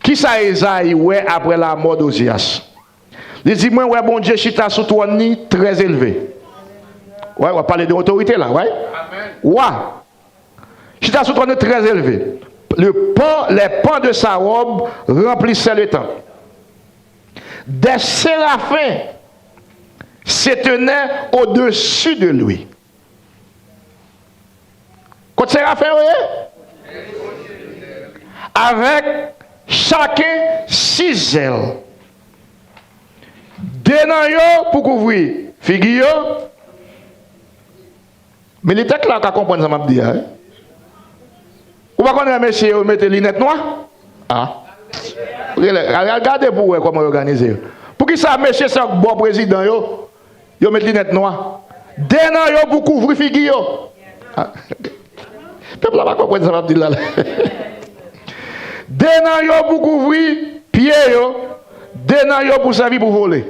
Kisa Ezayi wè apre lanmò Ozyas? Li di, "Mwen wè Bondye chita sou twòn li trè elve." Wè, w ap pale de otorite la, wè? Wa. Chita sou trône très élevé. Le pan, les pans de sa robe remplissaient le temple. Des séraphins se tenaient au-dessus de lui. Kot serafen yo ye? Avèk chaken sis zèl. De nan yo pou kouvri figi yo. Militè k la ka konprann sa m ap di a, wi. Ou pa konn wè mesye yo mete linèt nwa? A. Al, al gade pou w wè kòman yo òganize yo. Poukisa mesye sa k bò prezidan yo, yo met linèt nwa? De nan yo pou kouvri figi yo. A. Pèp la pa konprann sa m ap di la, la. De nan yo pou kouvri pye yo, de nan yo pou sèvi pou vole.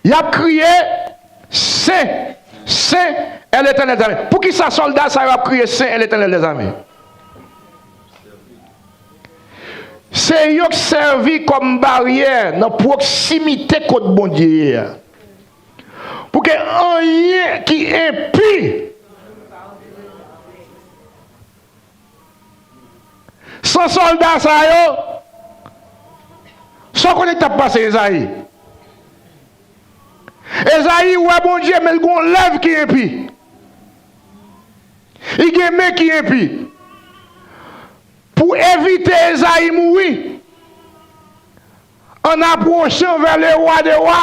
Y ap kriye, "Sen, sen è Letènèl dèzame. Poukisa sòlda sa yo ap kriye Sen è Letènèl dèzame? Se yo k sèvi kòm baryè nan pwoksimite kot Bondye ye a. Pou ke anyen ki enpi San sòlda sa yo, sa w konnen k t ap pase Ezayi? Ezayi wè Bondye, men l gen yon lèv ki enpi. Li gen men ki enpi. Pou evite Ezayi mouri, an apwochan vè le wa de wa,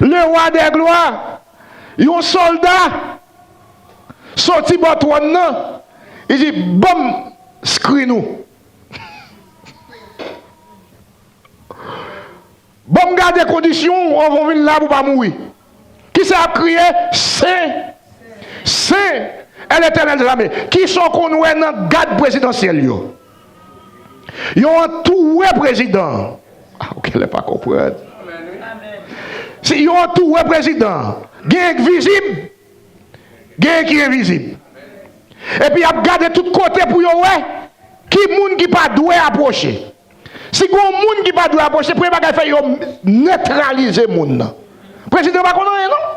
le wa dè glwa, yon sòlda soti bò twòn nan, li di, "Ban m screen ou. Ban m gade kondisyon w anvan w vin la pou w pa mouri." Kisa y ap kriye? Sen! Sen è Letènèl dèzame. Kisa w konn wè nan gad prezidansyèl yo? Yo antoure prezidan an. Ah, ou genlè pa konprann. Si yo antoure prezidan an, genyen k vizib, genyen ki envizib. Epi y ap gade tout kote pou yo wè ki moun ki pa dwe apwoche. Si gen yon moun ki pa dwe apwoche, premye bagay fè yo netralize moun nan. Prezidan pa konn anyen, non.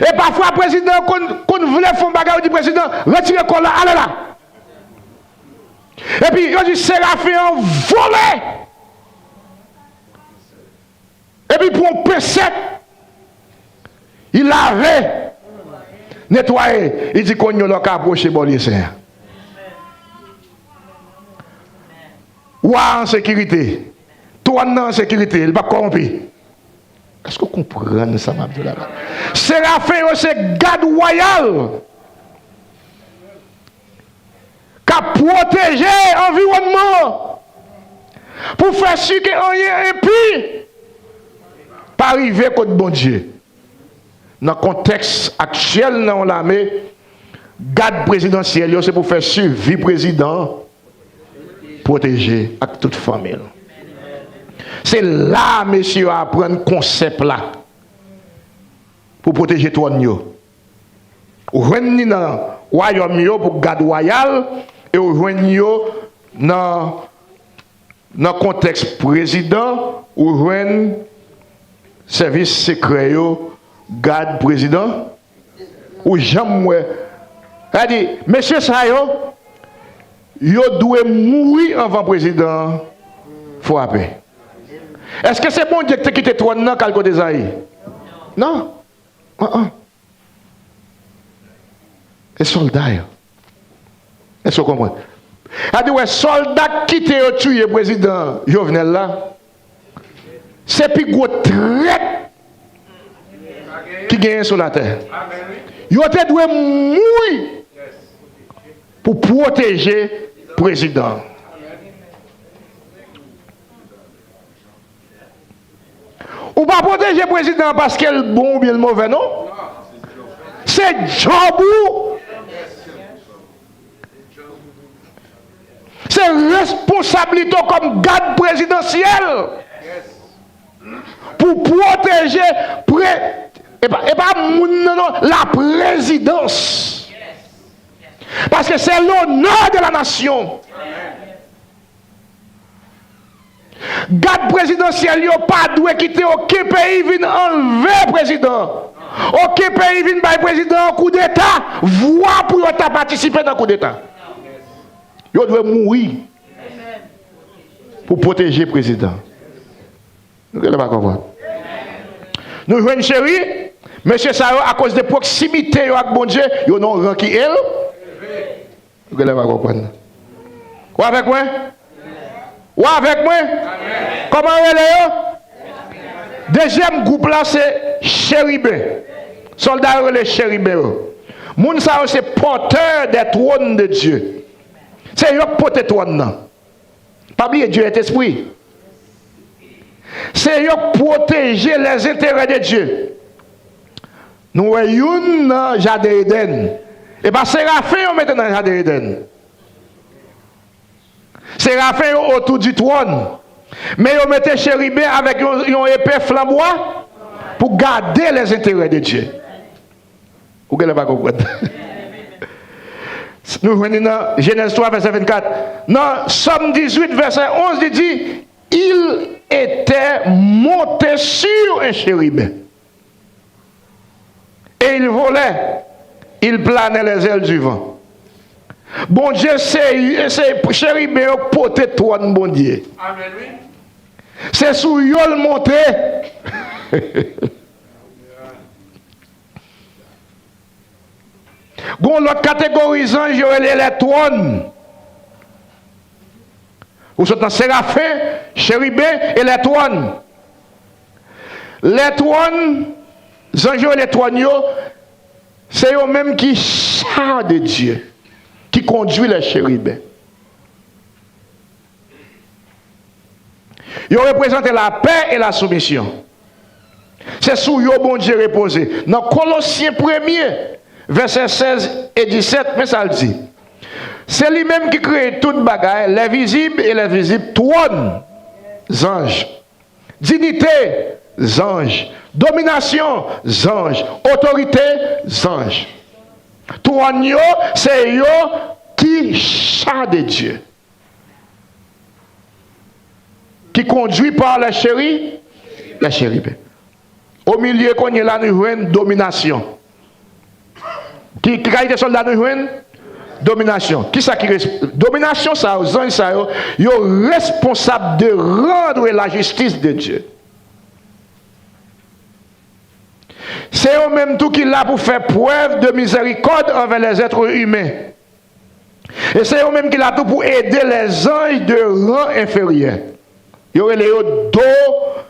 E pafwa prezidan konn, konn vle fè yon bagay, yo di, "Prezidan, retire kò w la, ale la." Epi yo di serafen an vole. Epi pran yon pensèt, li lave, netwaye, li di, "Kounye a w ka apwoche bò lye sen an." Wa an sekirite, twòn nan an sekirite, li p ap kòwonpi. Èske w konprann sa m ap di w la? Serafen yo se gad wayal k ap pwoteje anviwònman an pou fè si ke anyen enpi pa rive kot Bondye. Nan kontèks aktyèl nan yon lame, gad prezidansyèl yo se pou fè si vi prezidan an pwoteje ak tout fanmi l. Se la mesye yo aprann konsèp la pou pwoteje twòn yo. Ou jwenn li nan wayòm yo pou gad wayal, e ou jwenn yo nan, nan kontèks prezidan, ou jwenn sèvis sekrè yo gad prezidan. Ou janm wè? Sa di, mesye sa yo, yo dwe mouri anvan prezidan an frape. Èske se Bondye ki te kite twòn nan k al kot Ezayi? Non. An, an. E sòlda yo. Èske w konprann? Sa di, wè, sòlda k kite yo tiye prezidan Jovenel la, se pi gwo trèt ki genyen sou latè. Yo te dwe mouri pou pwoteje prezidan an. Ou pa pwoteje prezidan an paske l bon oubyen l move, non. Se djòb ou. Se responsablite w kòm gad prezidansyèl pou pwoteje pre-, e pa, e pa moun nan, non, la prezidans. Paske se l'honneur de la nation. Gad prezidansyèl yo pa dwe kite okenn peyi vin anlve prezidan an. Okenn peyi vin bay prezidan an koudeta, vwa pou yo ta patisipe nan koudeta. Yo dwe mouri pou pwoteje prezidan. Nou genlè pa konprann. Nou jwenn cheri, mesye sa yo, akoz de pwoksimite yo ak Bondye, yo nan yon ran ki elve. Ou genlè pa konprann. Ou avèk mwen? Ou avèk mwen? Kòman yo rele yo? Dezyèm gwoup la se cheriben. Sòlda yo rele cheriben yo. Moun sa yo se porteurs des trônes de Dieu. Se yo k pote twòn nan. Pa bliye, Dieu est esprit. Se yo k pwoteje les intérêts de Dieu. Nou wè youn nan jaden Edenn. E pa serafen yo mete nan jaden Edenn. Serafen yo otou di twòn. Men yo mete cheriben avèk yon, yon epe flanbwa. Pour garder les intérêts de Dieu. Ou genlè pa konprann. Nou jwenn li nan Jenèz twa, vèsè vennkat. Nan Sòm dizuit, vèsè onz, li di, il était monté sur un chérubin. Et il volait, il planait les ailes du vent. Bondye se, se cheriben yo pote twòn Bondye. Amen, wi. Se sou yo l monte. Gon lòt kategori zanj yo rele lè twòn. Ou sot nan serafen, cheriben e lè twòn. Lè twòn, zanj yo rele twòn yo, se yo menm ki cha de Dye, ki kondui lè cheriben. Yo reprezante lapè e la soumisyon. Se sou yo Bondye repoze. Nan Kolosyen premye, vèsè sèz e disèt, men sa l di. Se li menm ki kreye tout bagay, lè vizib e lè vizib, twòn, zanj, dinite, zanj, dominasyon, zanj, otorite, zanj. Twòn yo, se yo ki cha de Dye, ki kondui pa lè cheri, lè cheriben. O milye kounye la, nou jwenn dominasyon. Ki, ki kalite sòlda nou jwenn? Dominasyon. Kisa ki res-, dominasyon sa yo, zanj sa yo, yo responsab de rendre la justice de Dieu. Se yo menm tou ki la pou fè prèv de mizèrikòd anvè lèzèt imen. E se yo menm ki la tou pou ede lèzanj de ran enferyè. Yo rele yo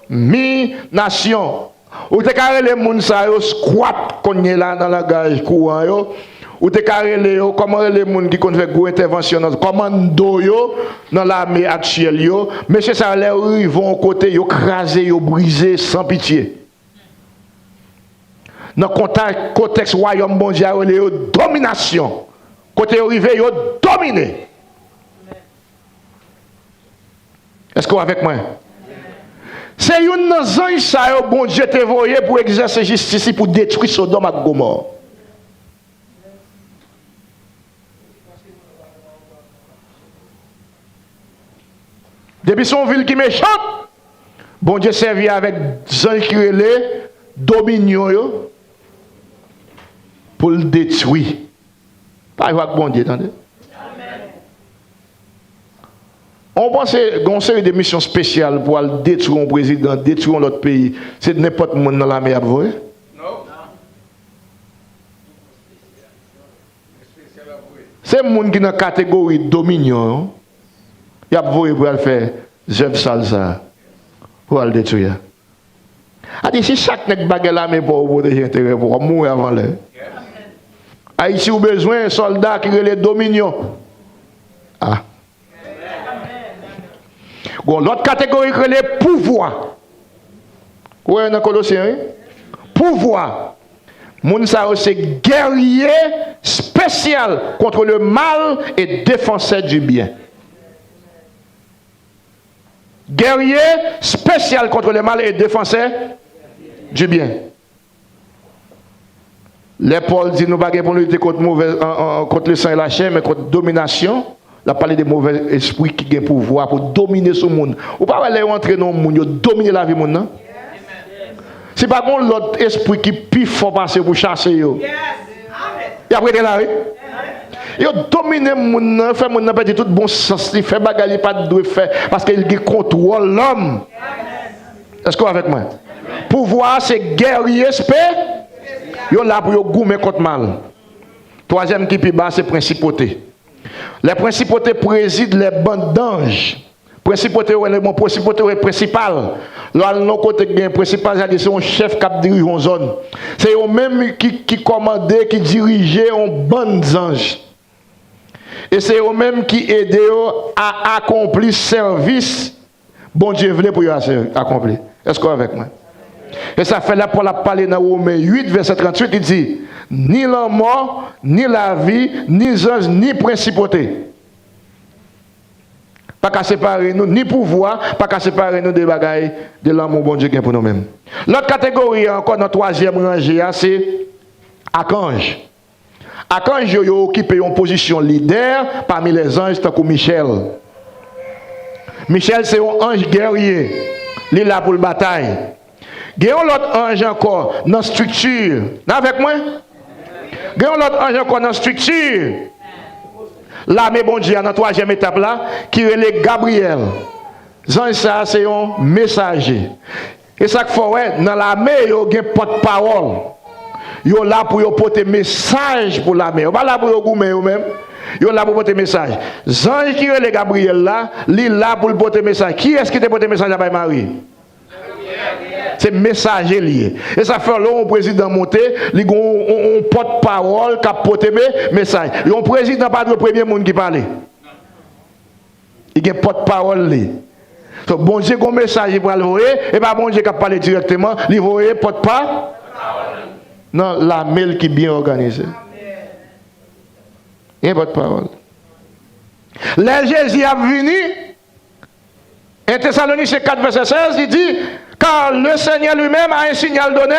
dominasyon. Ou te ka rele moun sa yo skwat kounye la nan langaj kouran yo. Ou te ka rele yo, kòman rele moun ki konn fè gwo entèvansyon nan kòmando yo, nan lame aktyèl yo. Mesye sa yo, lè yo rive yon kote, yo kraze, yo brize san pitye. Nan konta-, kontèks wayòm Bondye a, yo rele yo dominasyon. Kote yo rive, yo domine. Èske w avèk mwen? Se youn nan zanj sa yo Bondye te voye pou egzèse jistis li pou detwi Sodòm ak Gomò. Depi se yon vil ki mechan, Bondye sèvi avèk zanj ki rele dominyon yo pou l detwi. Pa jwe ak Bondye, tande. Ou panse gen yon seri de misyon espesyal pou al detwi yon prezidan, detwi yon lòt peyi, se nenpòt moun nan lame y ap voye? Se moun ki nan kategori dominyon yo, y ap voye pou y al fè zèv sal sa a, pou al detwi a. A di, si chak nèg pa gen lame pa w pwoteje enterè pa w, w ap mouri avan lè. Ayiti, ou bezwen sòlda ki rele dominyon. Ah. Gon lòt kategori ki rele pouvwa. Ou wè nan Kolosyen, wi. Pouvwa. Moun sa yo se guerrier spécial contre le mal et défenseur du bien. Guerrier spécial contre le mal et défenseur du bien. Lè Pòl di nou pa gen pou nou lite kont move, an, an, kont le san e la chè, men kont dominasyon, l ap pale de move espri ki gen pouvwa pou domine sou moun. Ou pa wè lè yo antre nan yon moun, yo domine lavi moun nan? Si pa gen yon lòt espri ki pi fò pase yo pou chase yo, y ap rete la, wi. Yo domine moun nan, fè moun nan pèdi tout bon sans li, fè bagay li pa t dwe fè, paske li gen kontwòl lòm. Èske w avèk mwen? Pouvwa a se guerrier spé, yo la pou yo goumen kont mal. Twazyèm ki pi ba, se prensipote. Les principautés président les bandes d'anges. Prensipote yo rele, bon, prensipote yo rele prensipal. Lè w al nan yon kote ki gen prensipal, sa di se yon chèf k ap dirije yon zòn. Se yo menm ki, ki kòmande, ki dirije yon bann zanj. E se yo menm ki ede yo a akonpli sèvis Bondye vle pou yo ase-, akonpli. Èske w avèk mwen? E sa fè lè Pòl ap pale nan Women uit, vèsè tranntuit, li di, ni lanmò, ni lavi, ni zanj, ni prensipote. pa ka separe nou, ni pouvwa pa ka separe nou de bagay, de lanmou Bondye gen pou nou menm. Lòt kategori a ankò nan twazyèm ranje a, se akanj. Akanj yo, yo okipe yon pozisyon lidè pami lèzanj, tankou Michèl. Michèl se yon anj gèrye. Li la pou l batay. Gen yon lòt anj ankò nan estrikti. N avèk mwen? Gen yon lòt anj ankò nan estrikti lame Bondye a, nan twazyèm etap la, ki rele Gabriyèl. Zanj sa a se yon mesaje. E sa k fè w wè, nan lame yo gen pòtpawòl. Yo la pou yo pote mesaj pou lame. Yo pa la pou yo goumen yo menm. Yo la pou pote mesaj. Zanj ki rele Gabriyèl la, li la pou l pote mesaj. Kiyès ki te pote mesaj la bay Mari? Se mesaje li ye. E sa fè lè yon prezidan monte, li gen yon, yon, yon pòtpawòl k ap pote me-, mesaj. Yon prezidan pa dwe premye moun ki pale. Li gen pòtpawòl li. So, Bondye gen yon mesaj li pral voye, e pa Bondye k ap pale dirèkteman, li voye pòtpa nan lame l ki byen òganize. Gen pòtpawòl. Lè Jezi ap vini, en Tesalonisyen kat vèsè sèz, li di, car le Seigneur lui-même a un signal donné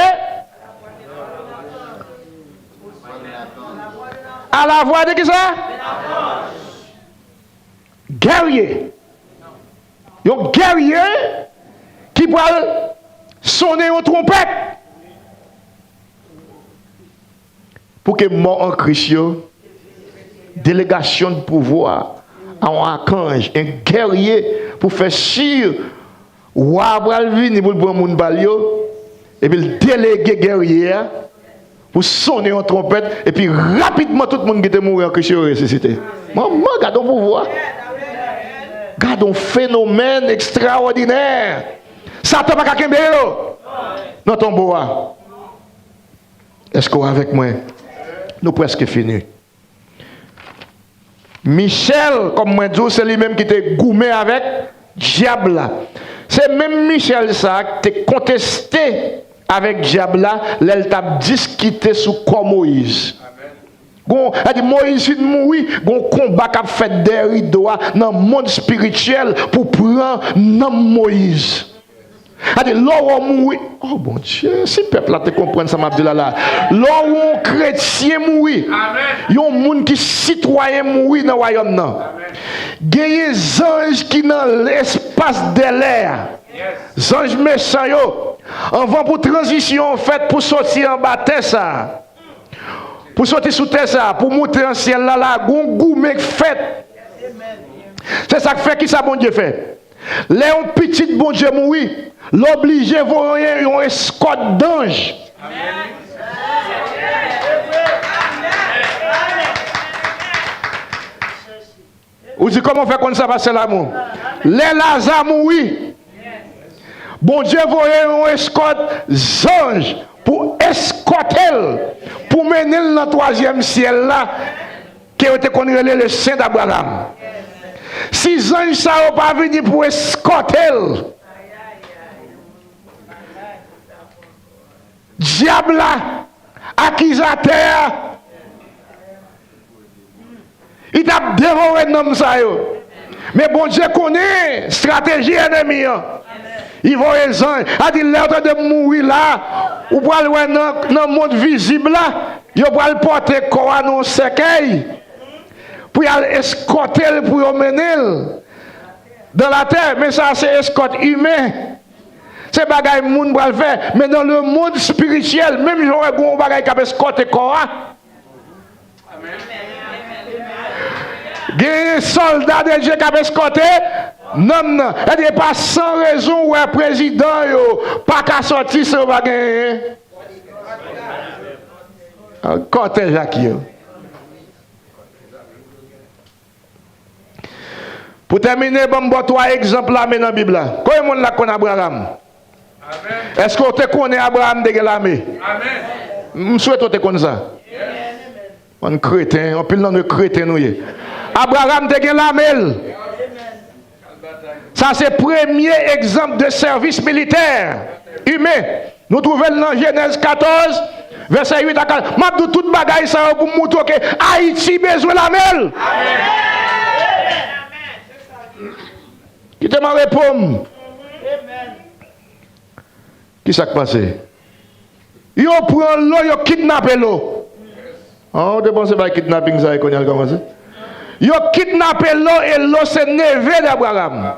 à la voix de qui ça? Gèrye. Yon gèrye ki pral sonnen yon twonpèt. Pou ke mò an Kris yo, delegasyon de pouvwa a yon akanj, yon gèrye, pou fè si wa a pral vini pou l pran moun pa l yo, epi l delege gèrye a pou sonnen yon twonpèt, epi rapidman tout moun ki te mouri an Kris yo resisite. Manman, gad yon pouvwa! Gad yon fenomèn ekstraòdinè! Satan pa ka kenbe yo nan tonbo a. Èske w avèk mwen? Nou prèske fini. Michèl, kòm mwen di w, se li menm ki te goumen avèk dyab la. Se menm Michèl sa a ki te konteste avèk dyab la lè l t ap diskite sou kò Moyiz. Gon, sa di Moyiz fin mouri, gon konba k ap fèt dèyè rido a nan mond espirityèl pou pran nanm Moyiz. Sa di, lè w mouri, oh Bondye, si pèp la te konprann sa m ap di la la. Lè w yon kretyen mouri, yon moun ki sitwayen mouri nan wayòm nan. Genyen zanj ki nan lespas dèlè a. Zanj mechan yo, anvan pou tranzisyon an fèt pou soti anba tè sa a, pou soti sou tè sa a, pou moute an syèl la, la gon goumen k fèt. Se sa k fè, kisa Bondye fè? Lè yon pitit Bondye mouri, l oblije voye yon eskòt danj. Ou di, kòman w fè konn sa, pastè Lamou? Lè Laza mouri, Bondye voye yon eskòt zanj pou eskòte l, pou mennen l nan twazyèm syèl la, ke yo te konn rele le sen d'Abraham. Si zanj sa yo pa vini pou eskòte l, dyab la, akizatè a, li t ap devore nanm sa yo. Men Bondye konnen estrateji ènmi an. Li voye zanj. Sa di, lè yo tande m mouri la, ou pral wè nan, nan mond vizib la, yo pral pote kò a nan yon sèkèy pou y al eskòte l, pou yo mennen l dan latè. Men sa se eskòt imen. Se bagay moun pral fè. Men nan le mond espirityèl, menm jan w wè gen yon bagay k ap eskòte kò a, genyen sòlda de Dye k ap eskòte nanm nan. Èske pa san rezon w wè prezidan yo pa ka sòti san yo pa genyen kòtèj ak yo? Pou tèmine, ban m ba w twa egzanp lame nan Bib la. Konbyen moun la k konn Abraram? Èske w te konnen Abraram te gen lame? M swete w te konn sa. Bann kreten, anpil nan nou kreten nou ye. Abraram te gen lame l. Sa se premye egzanp de sèvis militè imen. Nou twouve l nan Jenèz katòz, vèsè uit a katòz. M ap di w tout bagay sa yo pou m moutre w ke Ayiti bezwen lame l. Amen. Li te mare po m. Ki sa k pase? Yo pran lo, yo kidnape lo. An, ou te panse bay kidnaping sa e kounye a l kòmanse? Yo kidnape lo, e lo se neve d Abraram.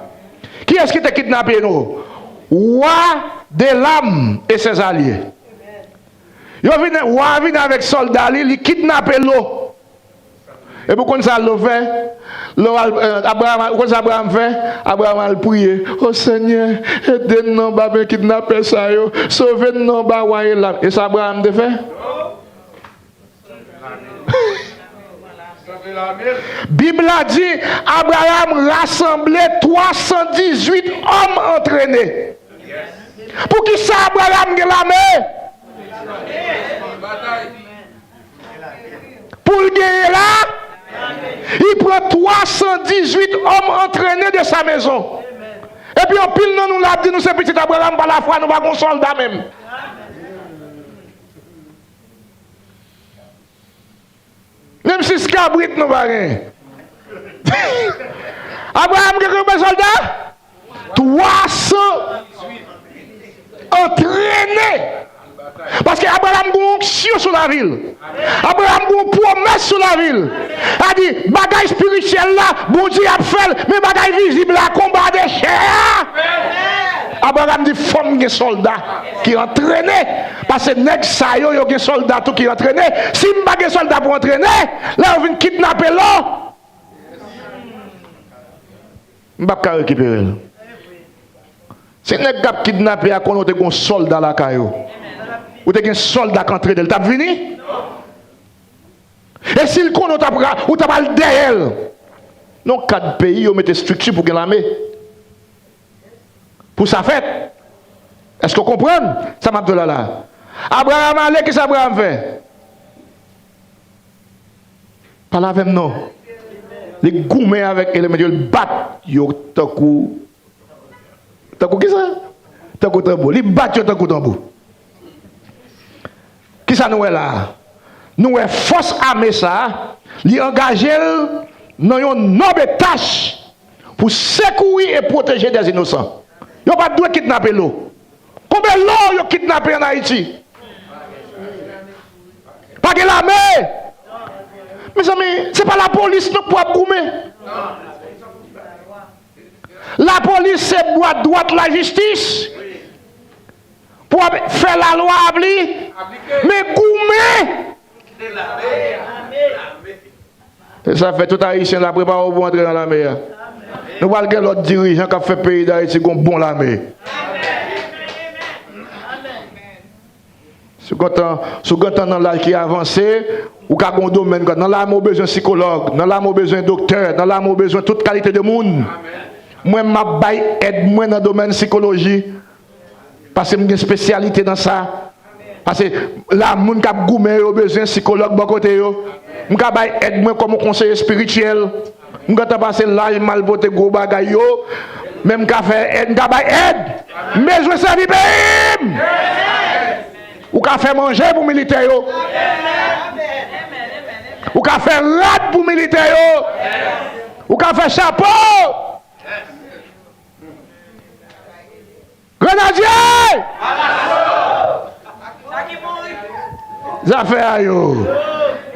Kiyès ki te kidnape lo? Wa d'Elam et ses alliés. Yo vin, wa a vin avèk sòlda li, li kidnape lo. Epi ou konn sa lo fè? Lo al, eh, Abraram, ou konn sa Abraram fè? Abraram al priye. O Senyè, ede n nan anba men kidnapè sa yo. Sove n nan anba wa Elam. E sa Abraram te fè? Bib la di, Abraram rasanble twa san dizuit òm antrene. Poukisa Abraram gen lame? Pou l genyen la, li pran twa san dizuit òm antrene de sa mezon. Epi anpil nan nou la ap di nou se pitit Abraram pa lafwa, nou pa gon sòlda menm. Menm sis kabrit nou pa gen. Abraram gen konbyen sòlda? Twa san antrene. Paske Abraram gen yon onksyon sou lavi l. Abraram gen yon pwomès sou lavi l. Sa di, bagay espirityèl la, Bondye ap fè l, men bagay vizib la, konba de chè a. Abraram di, fò m gen sòlda ki antrene. Paske nèg sa yo, yo gen sòlda tou ki antrene. Si m pa gen sòlda pou antrene, lè yo vin kidnape lo, m p ap ka rekipere l. Si nèg k ap kidnape a konnen w te gen yon sòlda lakay ou, ou te gen sòlda k antrene l, l t ap vini? E si l konnen w t ap ra-, ou t ap al dèyè l? Nan yon kad peyi, yo mete estrikti pou gen lame. Pou sa fèt. Èske w konprann sa m ap di w la la? Abraram ale, kisa Abraram fè? Pale avè m non. Li goumen avèk eleman yo, li bat yo tankou, tankou kisa? Tankou tanbou. Li bat yo tankou tanbou. Kisa nou wè la a? Nou wè fòs ame sa a, li angaje l nan yon nòb tach pou sekouri e pwoteje dè inosan. Yo pa t dwe kidnape lo. Konbyen lo yo kidnape ann Ayiti? Pa gen lame. Mezanmi, se pa lapolis non pou ap goumen. Lapolis se bwa dwat lajistis pou ap fè lalwa apli-, men goumen. E sa fè tout Ayisyen la, prepare w pou antre nan lame a. Nou pral gen lòt dirijan k ap fè peyi Dayiti gon bon lame. Si w gentan, si w gentan nan laj ki avanse, ou ka gen yon domèn, nan lame w bezwen sikològ, nan lame w bezwen doktè, nan lame w bezwen tout kalite de moun. Mwen, m ap bay èd mwen nan domèn sikoloji. Paske m gen espesyalite nan sa. Paske la, moun k ap goumen yo bezwen sikològ bò kote yo. M ka bay èd mwen kòm yon konseye espirityèl. M gentan pase laj m al pote gwo bagay yo. Men m ka fè èd, m ka bay èd. M bezwen sèvi peyi m. Ou ka fè manje pou militè yo. Ou ka fè rad pou militè yo. Ou ka fè chapo. Grenadye! Zafè a yo.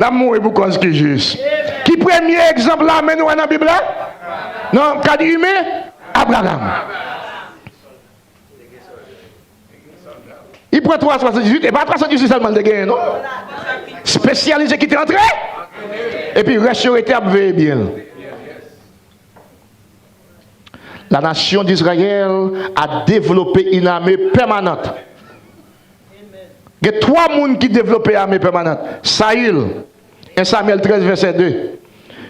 N ap mouri pou kòz ki jis. Ki premye egzanp lame nou wè nan Bib la? Nan kad imen? Abraram. Li pran twa san swasanndizwit, e pa twa san swasanndizwit sèlman li te genyen, non. Espesyalite ki te antre, epi rès yo rete ap veye byen l. La nation d'Israël a développé une armée permanente. Gen twa moun ki devlope ame pèmanant. Sayil, en Samyèl trèz vèsè de.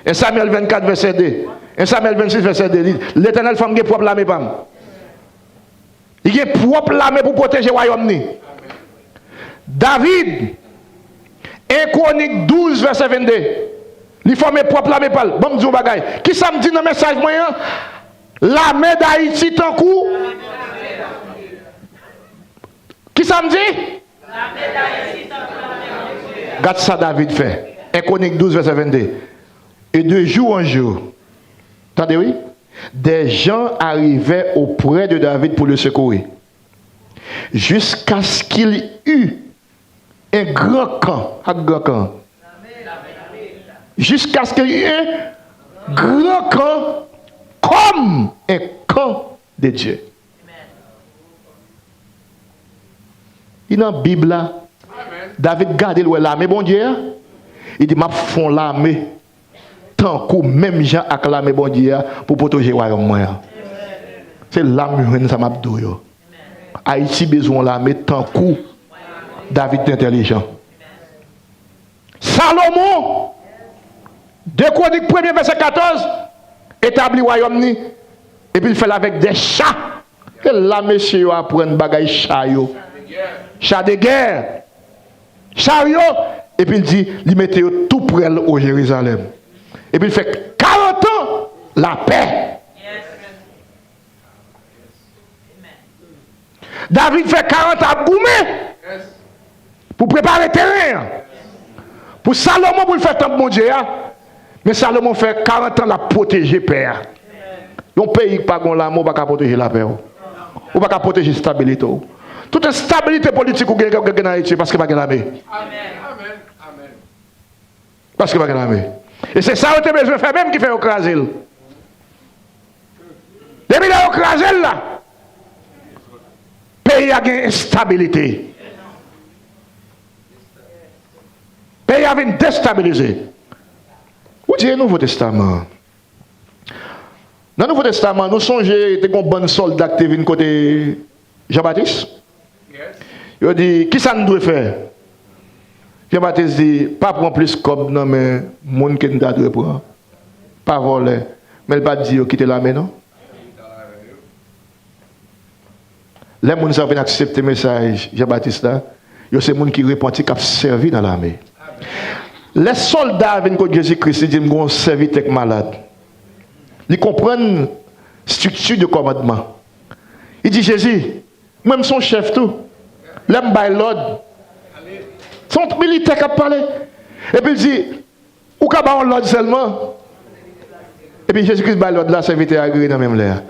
En Samyèl vennkat vèsè de. En Samyèl vennsis vèsè de. Li, Letènèl fè m gen pwòp lame pa m. Li gen pwòp lame pou pwoteje wayòm ni. David, en Kwonik douz vèsè vennde. Li fòme pwòp lame pa l. Ban m di w yon bagay. Kisa m di nan mesaj mwen an? Lame Dayiti tankou. Kisa m di? Gad sa David fè. En Kwonik douz vèsè vennde. Et de jour en jour. Tande wi. Des gens arrivaient auprès de David pour le secourir, jusqu'à ce qu'il eût un grand camp. Ak gran kan. Jusqu'à ce qu'il y ait un grand camp comme un camp de Dieu. Li nan Bib la. David gade, l wè lame Bondye a. Li di, "M ap fè yon lame tankou, menm jan ak lame Bondye a, pou pwoteje wayòm mwen an." Se la m jwenn sa m ap di w yo. Ayiti bezwen yon lame tankou David te entèlijan. Salomon, de Kwonik premye, vèsè katòz, etabli wayòm ni, epi l fè l avèk de cha. E la mesye yo aprann bagay cha yo. Cha de gè. Cha yo, epi l di, li mete yo tou prè l o Jerizalèm. Epi l fè karant an lapè. David fè karant an ap goumen pou prepare teren an. Pou Salomon, pou l fè tanp Bondye a. Men Salomon fè karant an l ap pwoteje pè a. Yon peyi ki pa gen lame, ou pa ka pwoteje lapè w. Ou pa ka pwoteje estabilite w. Tout estabilite politik ou gen, gen, gen nan Ayiti, paske pa gen lame. Paske pa gen lame. E se sa yo te bezwen fè menm ki fè yo kraze l. Depi lè yo kraze l la, peyi a gen estabilite. Peyi a vin destabilize. Ou di e Nouvo Testaman an. Nan Nouvo Testaman, nou sonje te gen yon bann sòlda ki te vin kote Jan Batis? Yo di, "Kisa n dwe fè?" Jan Batis di, "Pa pran plis kòb nan men moun ke n ta dwe pran. Pa vòlè." Men l pa t di yo kite lame, non. Lè moun sa yo vin aksepte mesaj Jan Batis la, yo se moun ki repanti, k ap sèvi nan lame. Lè sòlda a vin kot Jezi Kris, li di, "M gen yon sèvitè k malad." Li konprann estrikti de kòmandman. Li di, "Jezi, mwen, m se yon chèf tou. Lè m bay lòd, se yon militè k ap pale." Epi l di, "Ou ka ba yon lòd sèlman." Epi Jezi Kris bay lòd la, sèvitè a geri nan menm lè a.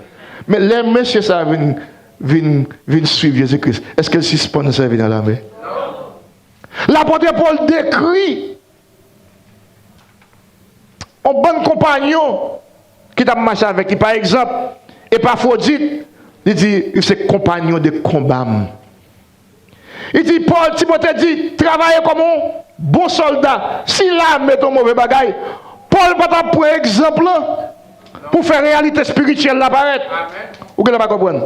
Men lè mesye sa a vin, vin, vin swiv Jezi Kris, èske l sispann sèvi nan lame? Lapòt Pòl dekri yon bann konpayon ki t ap mache avèk li. Pa egzanp, Epafwodit, li di, "Li se konpayon de konba m." Li di, Pòl, Timote di, "Travay kòm yon bon sòlda." Si lame te yon move bagay, Pòl pa t ap pran egzanp lan pou fè reyalite espirityèl la parèt. Ou genlè pa konprann.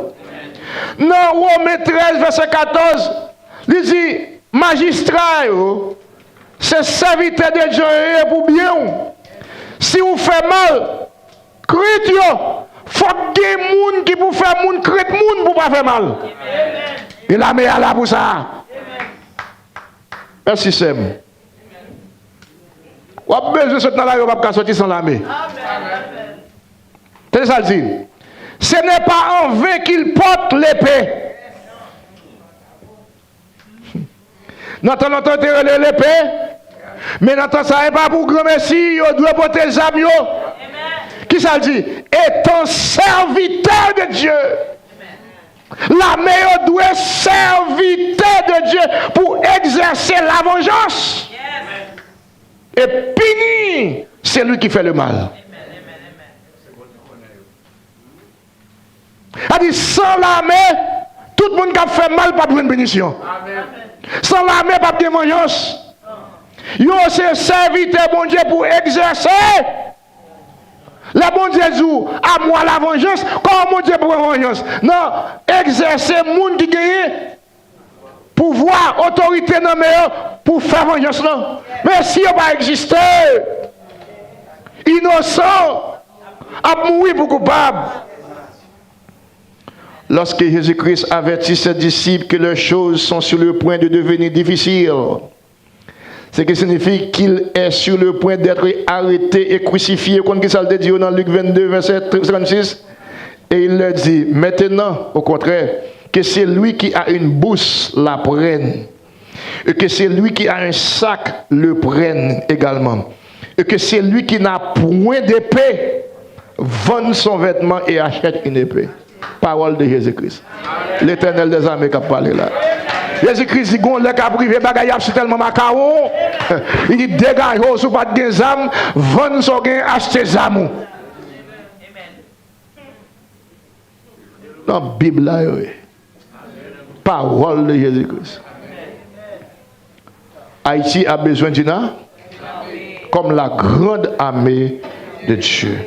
Nan Women trèz, vèsè katòz, li di, "Majistra yo, se sèvitè de Dye yo ye pou byen w. Si w fè mal, krent yo." Fòk gen moun ki pou fè moun krent moun pou pa fè mal. E lame a la pou sa. Mèsi, sè m. W ap bezwen sot nan lari, w p ap ka soti san lame. Tande sa l di, "Ce n'est pas en vain qu'il porte l'épée." Nan tan lontan, yo te rele lepe, men nan tan sa, e pa pou granmesi, yo dwe pote zam yo. Kisa l di? Etan sèvitè de Dye. Lame yo dwe sèvitè de Dye pou egzèse lavanjans e pini seli ki fè lemal. Sa di, san lame, tout moun k ap fè mal p ap jwenn pinisyon. San lame, p ap gen vanjans. Yo se sèvitè Bondye pou egzèse. Lè Bondye di w, "A mwa la vanjans," kòman Bondye pran vanjans? Nan egzèse moun ki genyen pouvwa, otorite nan men yo pou fè vanjans lan. Men si yo pa egziste, inosan ap mouri pou koupab. Lorsque Jésus-Christ avertit ses disciples que leurs choses sont sur le point de devenir difficiles, ce qui signifie qu'il est sur le point d'être arrêté et crucifié. Konn ki sa l te di yo nan Lik vennde, vèsè trannsis? Et il leur dit, maintenant, au contraire, que celui qui a une bourse la prenne, et que celui qui a un sac le prenne également, et que celui qui n'a point d'épée Vendre son vêtement et achète une épée. Parole de Jésus-Christ. L'éternel des armées k ap pale la. Jezi Kris di gon lè k ap rive bagay ap sitèlman makawon. Li di degaje w si w pa t gen zam, vann sa w gen, achte zam ou. Nan Bib la yo ye. Parole de Jésus-Christ. Ayiti a bezwen Dina comme la grande armée de Dieu.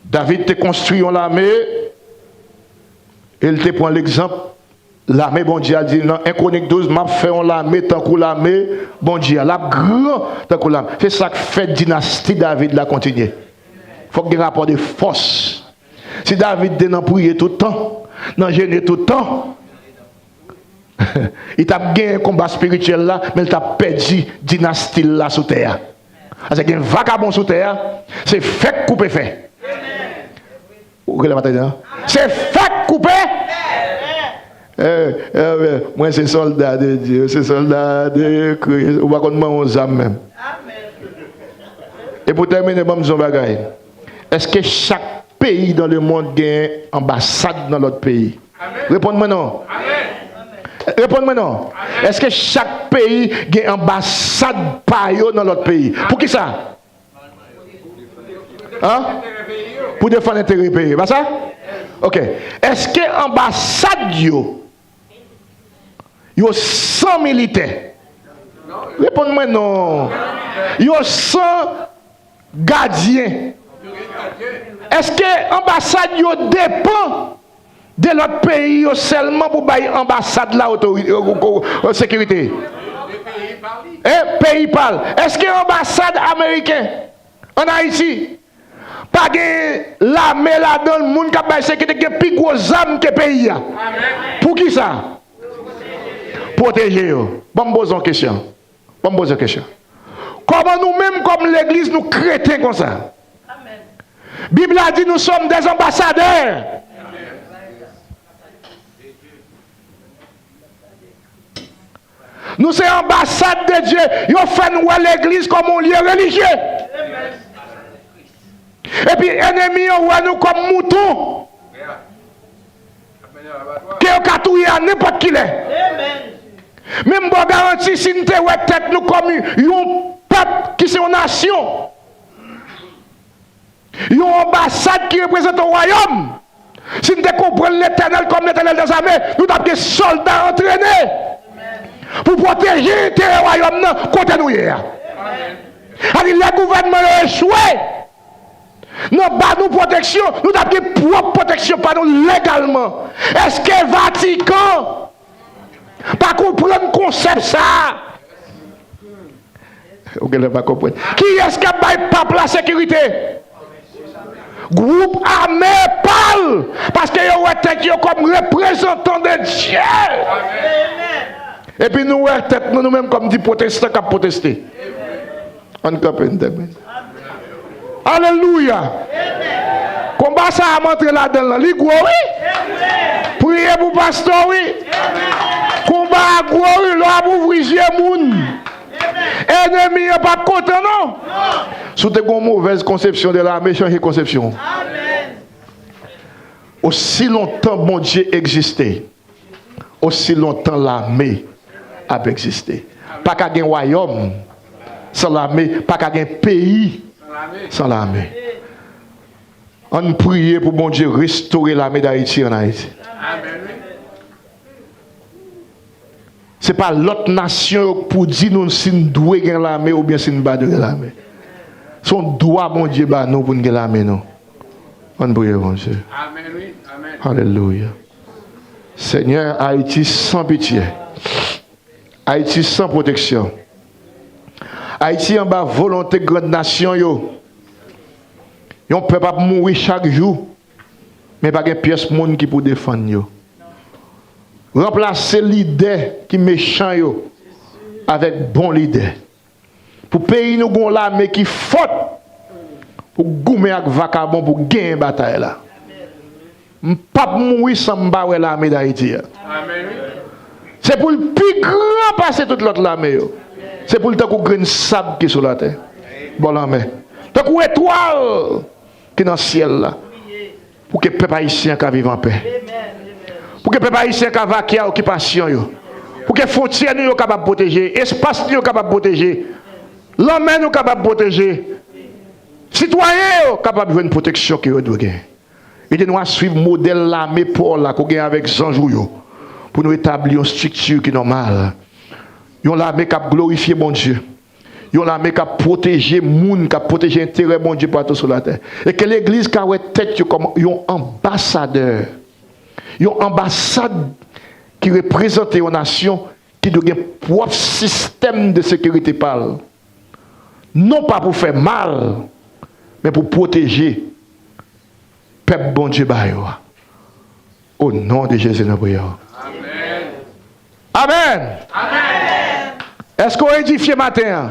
David te konstwi yon lame e l te pran legzanp lame Bondye a. L di nan en Kwonik douz, m ap fè yon lame tankou lame Bondye a. L ap gran tankou lame. Se sa k fè dinasti David la kontinye. Fòk gen rapò de fòs. Si David te nan priye tout tan, nan jene tout tan, li t ap genyen konba espirityèl la, men li t ap pèdi dinasti l la sou tè a. Paske gen vakabon sou tè a, se fèk koupe fè. Ou rele pa tande, non? Se fèk koupe. Eh, eh, eh, mwen se sòlda de Dye, se sòlda de Kris. Ou pa konn ban yon zam menm. E pou tèmine, ban m di yon bagay. Èske chak peyi dans le monde gen anbasad nan lòt peyi? Reponn mwen non. Reponn mwen non. Èske chak peyi gen anbasad pa yo nan lòt peyi? Poukisa? Hein? Pou defann enterè peyi yo. Pa sa? Ok. Èske anbasad yo, yo san militè? Reponn mwen non. Yo san gadyen. Èske anbasad yo depan de lòt peyi yo sèlman pou bay anbasad la otori-, eh, eh, eh, sekirite? E peyi pa l. Èske anbasad ameriken ann Ayiti pa gen lame ladan l, moun k ap bay sekirite, gen pi gwo zam ke peyi a? Poukisa? Pwoteje yo. Ban m poze yon kesyon. Ban m poze yon kesyon. Kòman nou menm kòm legliz nou kreten konsa? Bib la di nous sommes des ambassadeurs. Nou se anbasad de Dye. Yo fè n wè legliz kòm yon lye relijye. Epi enemi yo wè nou kòm mouton ke yo ka touye a nenpòt ki lè. Men m ba w garanti, si n te wè tèt nou kòm yon pèp ki se yon nasyon, yon anbasad ki reprezante yon wayòm, si n te konprann Letènèl kòm Letènèl dèzame, nou t ap gen sòlda antrene pou pwoteje enterè wayòm nan kote nou ye a. Sa di lè gouvènman yo echwe, nan ba nou pwoteksyon, nou t ap gen pwòp pwoteksyon pa nou legalman. Èske Vatikan pa konprann konsèp sa a? Ou genlè pa konprann. Kiyès k ap bay pap la sekirite? Gwoup ame pa l, paske yo wè tèt yo kòm reprezantan de Dye. Epi nou wè tèt nou, nou menm kòm di pwotestan k ap pwoteste. Ann kanpe, n tèmine. Alelouya! Konba sa a m antre ladan l lan, li gwo wi. Priye pou pastè wi. Konba a gwo wi, lè w ap ouvri je moun. Enemi an p ap kontan non. Si w te gen yon movèz konsepsyon de lame, chanje konsepsyon w. Osi lontan Bondye egziste, osi lontan lame ap egziste. Pa ka gen wayòm san lame, pa ka gen peyi san lame. Ann priye pou Bondye restore lame Dayiti ann Ayiti. Se pa lòt nasyon yo k pou di nou si n dwe gen lame oubyen si n pa dwe gen lame. Se yon dwa Bondye ba nou pou n gen lame nou. Ann priye Bondye. Alelouya. Senyè, Ayiti san pitye. Ayiti san pwoteksyon. Ayiti anba volonte grann nasyon yo. Yon pèp ap mouri chak jou, men pa gen pyès moun ki pou defann yo. Ranplase lidè ki mechan yo avèk bon lidè. Pou peyi nou gon lame ki fòt pou goumen ak vakabon pou genyen batay la. M p ap mouri san m pa wè lame Dayiti a. Se pou l pi gran pase tout lòt lame yo. Se pou l tankou grenn sab ki sou latè, bò lanmè. Tankou etwal ki nan syèl la. Pou ke pèp ayisyen an ka viv anpè. Pou ke pèp ayisyen an ka vake a okipasyon yo. Pou ke fwontyè nou yo kapab pwoteje, espas nou yo kapab pwoteje, lanmè nou kapab pwoteje, sitwayen yo kapab jwenn pwoteksyon ke yo dwe gen. Ede nou a swiv modèl lame pa w la ke w gen avèk zanj ou yo, pou nou etabli yon estrikti ki nòmal. Yon lame k ap glorifye Bondye. Yon lame k ap pwoteje moun, k ap pwoteje enterè Bondye patou sou latè. E ke legliz ka wè tèt yo kòm yon anbasadè. Yon anbasad ki reprezante yon nasyon ki dwe gen pwòp sistèm de sekirite pa l. Non pa pou fè mal, men pou pwoteje pèp Bondye ba yo a. O non de Jezi, nou priye w. Amèn. Amèn. Èske w edifye maten an?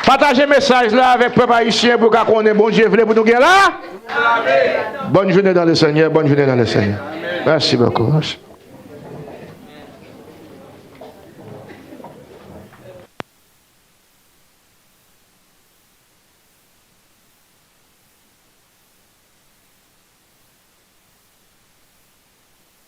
Pataje mesaj la avèk pèp ayisyen pou yo ka konnen Bondye vle pou nou gen la. Bonne journée dans le Seigneur, bonne journée dans le Seigneur. Merci beaucoup.